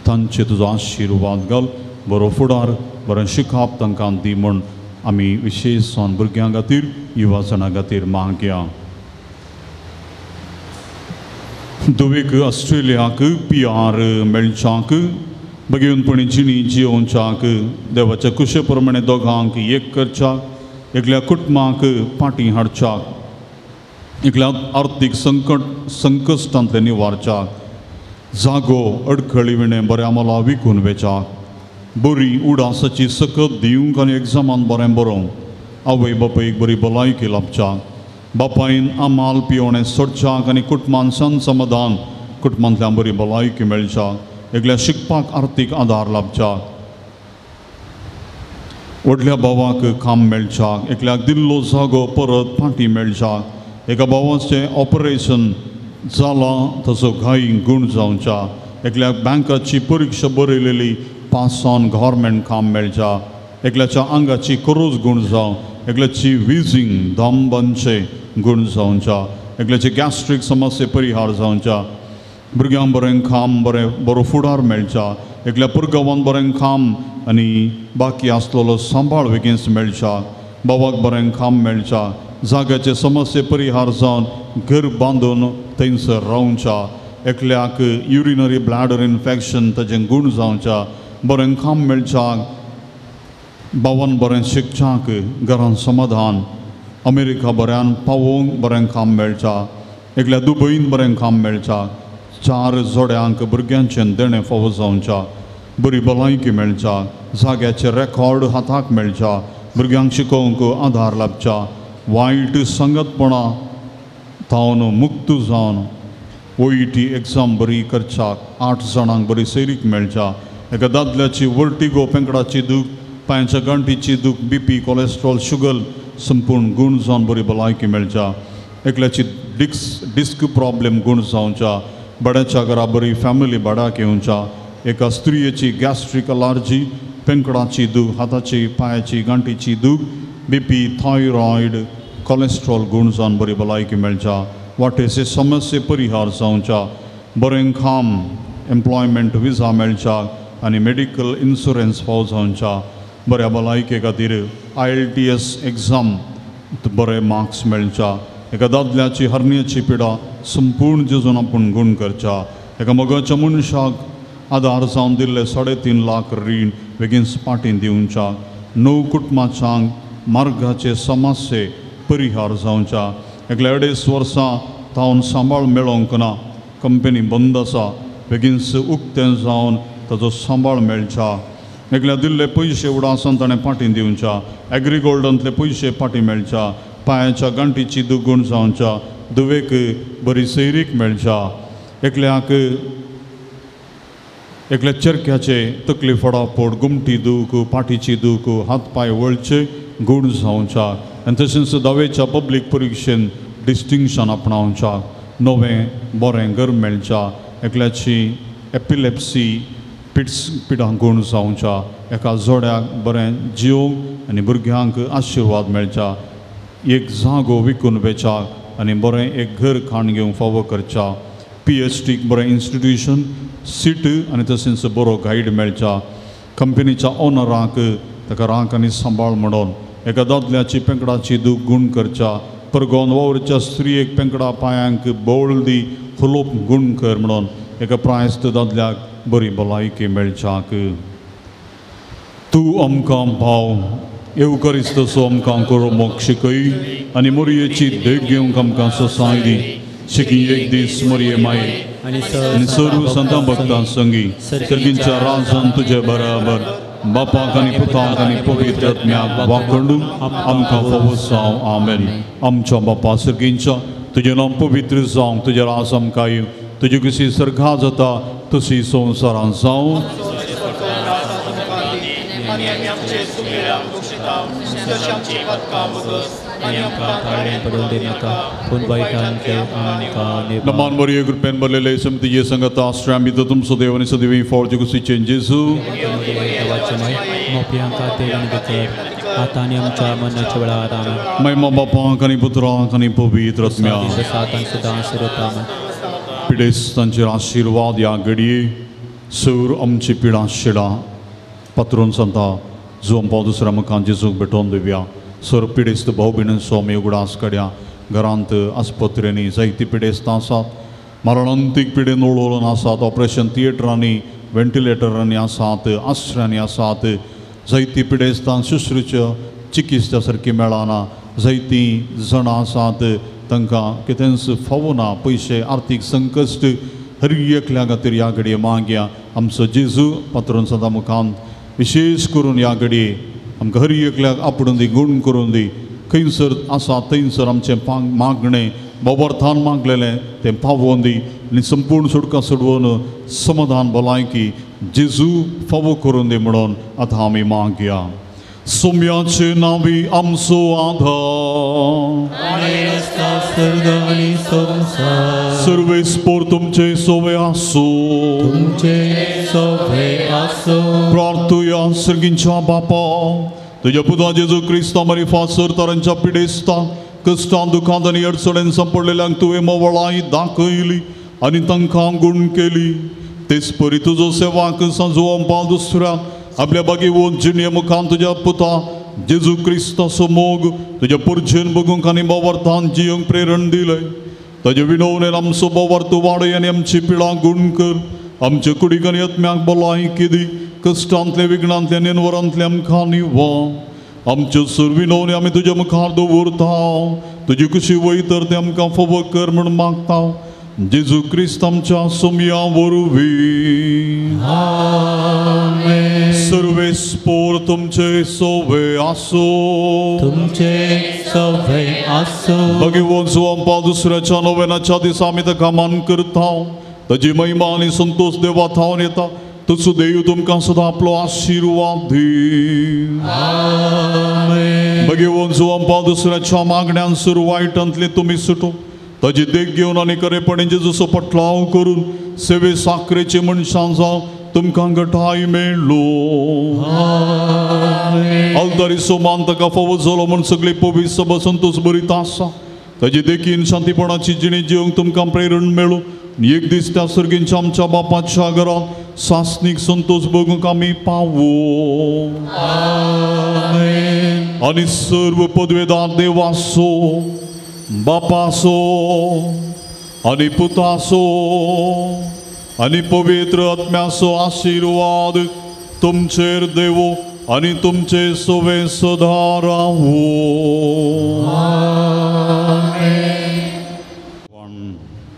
तांचे तुजो आशिर्वाद घाल. बरो फुडार, बरें शिकप तांकां दी म्हूण आमी विशेश जावन भुरग्यां खातीर, युवा जाणां खातीर मागया. धुवेक ऑस्ट्रेलियाक PR मेळच्याक भगवंतपणी जिणी जियोवच्याक देवाच्या कुशे प्रमाणे दोगांक एक करच्याक, एकल्या कुटुंबाक पाटी हाडच्याक, एकल्या आर्थीक संकश्टांतलें निवारच्याक, जागो अडखळी विणें बऱ्या मोला विकून वेच्याक, बरी उडासाची सकत दिवंक आनी एग्जामान बरें बरोवंक, आवय बापायक बरी भलायकी लाबच्याक, बापायन आमाल पिवणें सोडच्याक आनी कुटुंबान सन समाधान कुटुंबांतल्यान बरी भलायकी मेळच्याक, एकल्या शिकपाक आर्थीक आदार लाबच्याक, व्हडल्या भावाक काम मेळच्याक, एकल्याक दिल्लो जागो परत फाटी मेळच्याक, एका भावाचें ऑपरेशन जालां तसो घाई गूण जावच्या, एकल्याक बँकाची परिक्षा बरयलेली पास जावन गव्हर्मेंट काम मेळच्या, एकल्याच्या आंगाची करोज गूण जावं, एकल्याची विजींग दम बांदचे गूण जावच्या, एकल्याची गॅस्ट्रीक समस्या परिहार जावच्या, भुरग्यांक बरें काम, बरें बरो फुडार मेळच्या, एकल्या पुरगांवान बरें काम आनी बाकी आसलेलो सांबाळ बेगीन मेळच्या, बाबाक बरें काम मेळच्या, जाग्याचे समस्ये परिहार जावन घर बांदून थंयसर रावच्या, एकल्याक युरिनरी ब्लॅडर इन्फेक्शन ताजें गूण जावच्या, बरें काम मेळच्याक, बाबान बरें शिकच्याक, घरान समाधान, अमेरिका बऱ्यान पावोवंक बरें काम मेळच्या, एकल्या दुबईन बरें काम मेळच्या, 4 जोड्यांक भुरग्यांचें देणें फावो जावच्या, बरी भलायकी मेळच्या, जाग्याचे रेकॉर्ड हाताक मेळच्या, भुरग्यांक शिकोवंक आदार लाबच्या, वायट संगतपणां तावन मुक्त जावन OET exam बरी करच्याक, 8 जाणांक बरी सैरीक मेळच्या, एका दादल्याची वर्टिगो पेंकडाची दूख, पांयाच्या गांठीची दूख, BP, cholesterol, sugar संपूर्ण गूण जावन बरी भलायकी मेळच्या, एकल्याची डिस्क प्रॉब्लेम गूण जावच्या, भाड्याच्या घरा बरी फॅमिली भाड्याक येवच्या, एका स्त्रियेची गॅस्ट्रीक अलार्जी, पेंकडाची दूख, हाताची पांयाची गांठीची दूख, BP, thyroid, cholesterol गूण जावन बरी भलायकी मेळच्या, वाटेचे समस्ये परिहार जावच्या, बरें काम एम्प्लॉयमेंट विजा मेळच्या आनी मेडिकल इन्शुरन्स फाव जावच्या, बऱ्या भलायके खातीर IELTS exam बरे मार्क्स मेळच्या, एका दादल्याची हरण्याची पिडा संपूर्ण जेजून आपूण गूण करच्या, एका मोगाच्या मनशाक आदार जावन दिल्ले 3.5 लाख रीण बेगीन पाटीं दिवच्या, 9 कुटुंबांक मार्गाचे समस्ये परिहार जावच्या, एकल्या 2.5 वर्सां तावन सांबाळ मेळोंक ना, कंपनी बंद आसा, बेगीनच उक्तें जावन ताजो सांबाळ मेळच्या, एकल्या दिल्ले पयशे उडासान ताणें पाटीं दिवच्या, एग्रीगोल्डांतले पयशे पाटीं मेळच्या, पांयाच्या गांठीची दुगूण जावच्या, दुवेक बरी सैरीक मेळच्या, एकल्याक एकल्या चरख्याचे तकली फोडाफोड, गुमटी दूख, पाठीची दूख, हात पांय वळचे गूण जावच्या आनी तशेंच धावेच्या पब्लीक परिक्षेन डिस्टिंक्शन आपणावच्या, नवें बरें घर मेळच्या, एकल्याची एपिलेप्सी पिट्स पिडां गूण जावच्या, एका जोड्याक बरें जिवंक आनी भुरग्यांक आशिर्वाद मेळच्या, एक जागो विकून वेच्या आनी बरें एक घर खाण घेवंक फावो करच्या, PhD बरें इन्स्टिट्यूशन सीट आनी तशेंच बरो गायड मेळच्या, कंपनीच्या ओनराक ताका रांक आनी सांबाळ म्हणून, एका दादल्याची पेंकडाची दूख गूण करच्या, परगोन वावरच्या स्त्रियेक पेंकडा पांयांक बोळ दी हुलोप गूण कर म्हणून, एका प्रायस्त दादल्याक बरी भलायकी मेळच्याक. तूं आमकां भाव येवकरीस्त तसो आमकां करो शिकय आनी मोरयेची देख घेवंक आमकां सोसाय दी. शिकी एक दीस मोरये माये आनी सर्व संतां भक्तां संगी सर्गींच्या राजान तुजे बराबर बापाक आनी पुताक आनी पवित्र आत्म्याक वाखंडून आमकां फावो जावं. आमेन. आमच्या बापा सर्गींच्या तुजें नांव पवित्र जावं, तुजें राज आमकां येवं, तुजी कशी सर्गा जाता तशी संवसारान जावं. नमान मरिये कृपेन भरलेले समतीचे संगत आश्रय तुमचो देव आनी सदैव फौज कुशीचे जेजू महिमा बापाक आनी पुत्राक आनी पवित्र आत्म्याक. पिडेस्तांचेर आशिर्वाद ह्या घडये सर आमची पिडां शिडां पात्रून सांगता जुवां पाव दुसऱ्या मुखान जेजूक भेटोवन दिवया. सर पिडेस्त भाव भयणींचो आमी उगडास काडया. घरांत आस्पत्र्यांनी जायती पिडेस्तां आसात, मरणांतीक पिडेन ओळोवन आसात, ऑपरेशन थिएटरांनी व्हेंटिलेटरांनी आसात, आश्र्यांनी आसात. जायती पिडेस्तां शुश्रूच्या चिकित्सा सारकी मेळना, जायतीं जाणां आसात तांकां कितेंच फावना, पयशे आर्थीक संकश्ट. हर एकल्या खातीर ह्या घडये मागया आमचो जेजू पात्रोन सदां मुखांत विशेश करून ह्या घडये आमकां हर एकल्याक आपडून दी, गूण करून दी. खंयसर आसा थंयसर आमचें मागणें बोबर्थान मागलेलें तें पावोवन दी आनी संपूर्ण सुटका सोडवून समाधान भलायकी जेजू फावो करून दी म्हणून आतां आमी मागया. सोम्याचे नांवी आमचो आधार सर्वेस्पोर तुमचे सोवे आसूं, प्रार्थुया. सर्गींच्या बापा तुज्या पुता जेजू क्रिस्ता मारिफात सरतारांच्या पिडेस्ता कश्टां दुखांत आनी अडचणेन सांपडलेल्यांक तुवें मोवळाय दाखयली आनी तांकां गूण केली. तेच परी तुजो सेवाक सांजो पाल दुसऱ्या आपल्या बागेवन जिणे मुखान तुज्या पुता जेजू क्रिस्ताचो मोग तुज्या पुरजेन बगूंक आनी बोवार्थान जियोंक प्रेरण दिलें. ताजे विनवणेन आमचो बोवार्थ वाडय आनी आमची पिळां गूण कर. आमचे कुडीक आनी आत्म्याक भलायकी दी. कश्टांतले विघ्नांतले नेनवरांतले आमकां निवा. आमच्यो सर विनवणी आमी तुज्या मुखार दवरता. तुजी कुशी वय तर ते आमकां फावो कर म्हूण मागता जेजू क्रिस्त आमच्या सोमया वरवीं. सर्वेस्पोर तुमचे सोवे आसो. तुमचे सोवे आसो. भगवंत जुवांपा दुसऱ्याच्या नोवेनाच्या दिसा आमी ताका मान करता. ताजी महिमा आनी संतोष देवा थावन येता. तसो देव तुमकां सदां आपलो आशिर्वाद दी. भगवंत जुवांपा दुसऱ्याच्या मागण्यान सुरू वायटांतले तुमी सुटो. ताजी देख घेवन आनी खरेपणी जेजूचो पटलाव करून सेवे साखरेचे मनशां जावं तुमकां घटाय मेळ्ळो. आल्तारीचो मान ताका फावो जालो म्हूण सगळी पवित्र सभा संतोष बरीत आसा. ताजी देखीन शांतीपणाची जिणी जिवंक तुमकां प्रेरण मेळूं. एक दीस त्या सर्गींच्या आमच्या बापाच्या घरांत सासणीक संतोष भोगूंक आमी पावो. आनी सर्व पदवेदार देवासो बापासो आनी पुतासो आनी पवित्र आत्म्याचो आशिर्वाद तुमचेर देवो आनी तुमचे सोवे सदां रावो.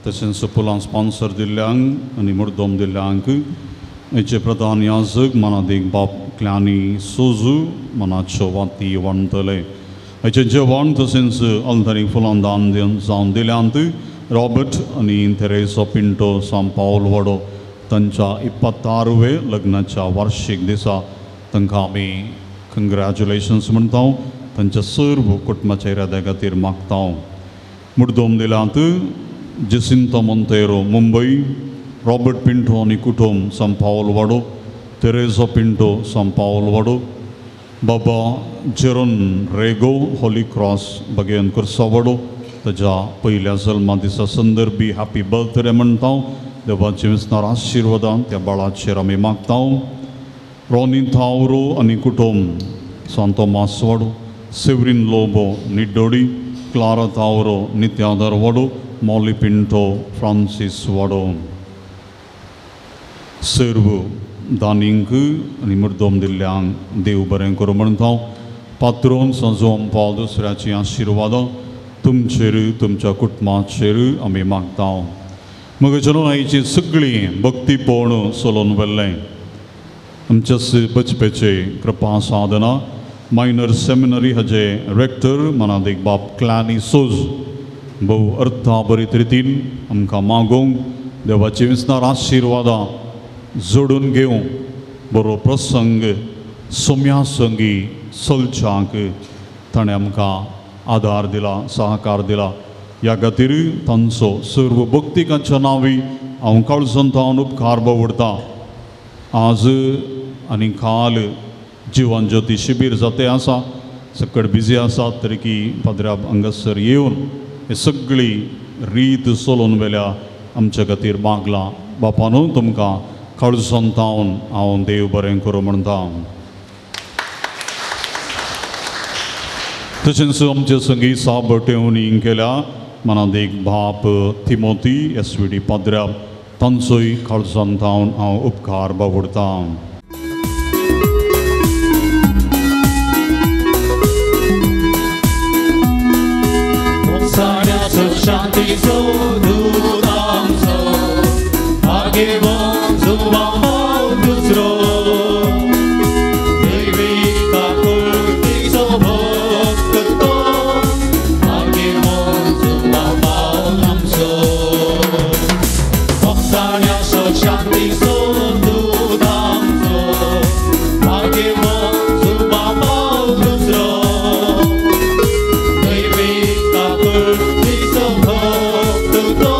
तशेंच फुलां स्पॉन्सर दिल्ल्यांक आनी मुर्दोम दिल्ल्यांक हेचे प्रधान याजक मनादीक बाप क्लानी सोजू मनाच्यो वाती वांटले. हेचें जेवण तशेंच अल्तारी फुलां दान जावन दिल्यांत रॉबर्ट आनी तेरेसो पिंटो सांव पावल वडो तांच्या 26वे लग्नाच्या वार्षीक दिसा तांकां आमी कंग्रॅच्युलेशन्स म्हणटा. तांच्या सर्व कुटुंबाच्या इराद्या खातीर मागता. मुर्दोम दिल्यांत जेसिंतो मोंतेरो मुंबय, रॉबर्ट पिंटो आनी कुटुंब सांव पावल वाडो, तेरेसो पिंटो सांव पावल वाडो, बाबा जेरोन रेगो होली क्रॉस बगेन कुर्सावाडो ताज्या पयल्या जल्मा दिसा संदर्भी हॅपी बर्थडे म्हणटा. देवाचे विसणार आशिर्वादान त्या बाळाचेर आमी मागता. रोनी थावरो आनी कुटुंब सांतो मासवाडो, सेवरीन लोबो निड्डोडी, क्लारा थावरो नित्यादर वाडो, मॉली पिंटो फ्रांसीस वाडो. सर्व दानींक आनी मुर्दोम दिल्ल्यांक देव बरें करूं म्हणटा. पात्रोन संजोम पाव दुसऱ्याची आशिर्वादां तुमचेर तुमच्या कुटुंबाचेर आमी मागता. मग चलो आईची सगळीं भक्तीपण चलोवन व्हेल्लें आमच्या बचपेचे कृपा साधना मायनर सेमिनरी हाजे रेक्टर मनादीक बाप क्लानी सोज भोव अर्थाभरीत रितीन आमकां मागोवंक देवाची विसणार आशिर्वादां जोडून घेवंक बरो प्रसंग सोम्या संगी चलच्यांक ताणें आमकां आदार दिला, सहकार दिला. ह्या खातीर तांचो सर्व भक्तिकांच्या नांवी हांव काळजांत हांव उपकार बावडटा. आज आनी काल जिवन ज्योती शिबीर जाते आसा, सकट बिजी आसात तरी की पाद्र्याब हांगासर येवन हे सगळी रीत चलोवन वेल्या आमच्या खातीर मागलां. बापानू तुमकां काळजांत हांव देव बरें करूं म्हणटा. तशेंच आमचे संगी साब टेवणी केल्या मनादीक बाप तिमोती एस.वी.डी. पाद्र्याब तांचोय काळजांत हांव उपकार बावडटा. शांतीचो दूत आमचो भाग्यवान जुवांव दुसरो देवी काकुळतीचो भक्त तो भाग्यवान जुवांव आमचो. भक्ताण्याचो शांतीचो दूत आमचो भाग्यवान जुवांव दुसरो देवी काकुळतीचो भक्त तो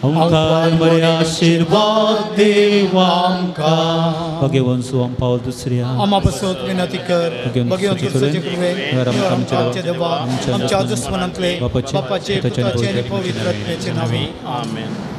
आमकां बरे आशिर्वाद देव आमकां. भगेवन सुवाम पावल दुसऱ्या आमा पासत विनंती कर. भगेवन तुझे कृपेन आमच्या देवा आमच्या दुस्मनांतले बापाचे पुताचे आनी पवित्र आत्म्याचे नांवी आमेन.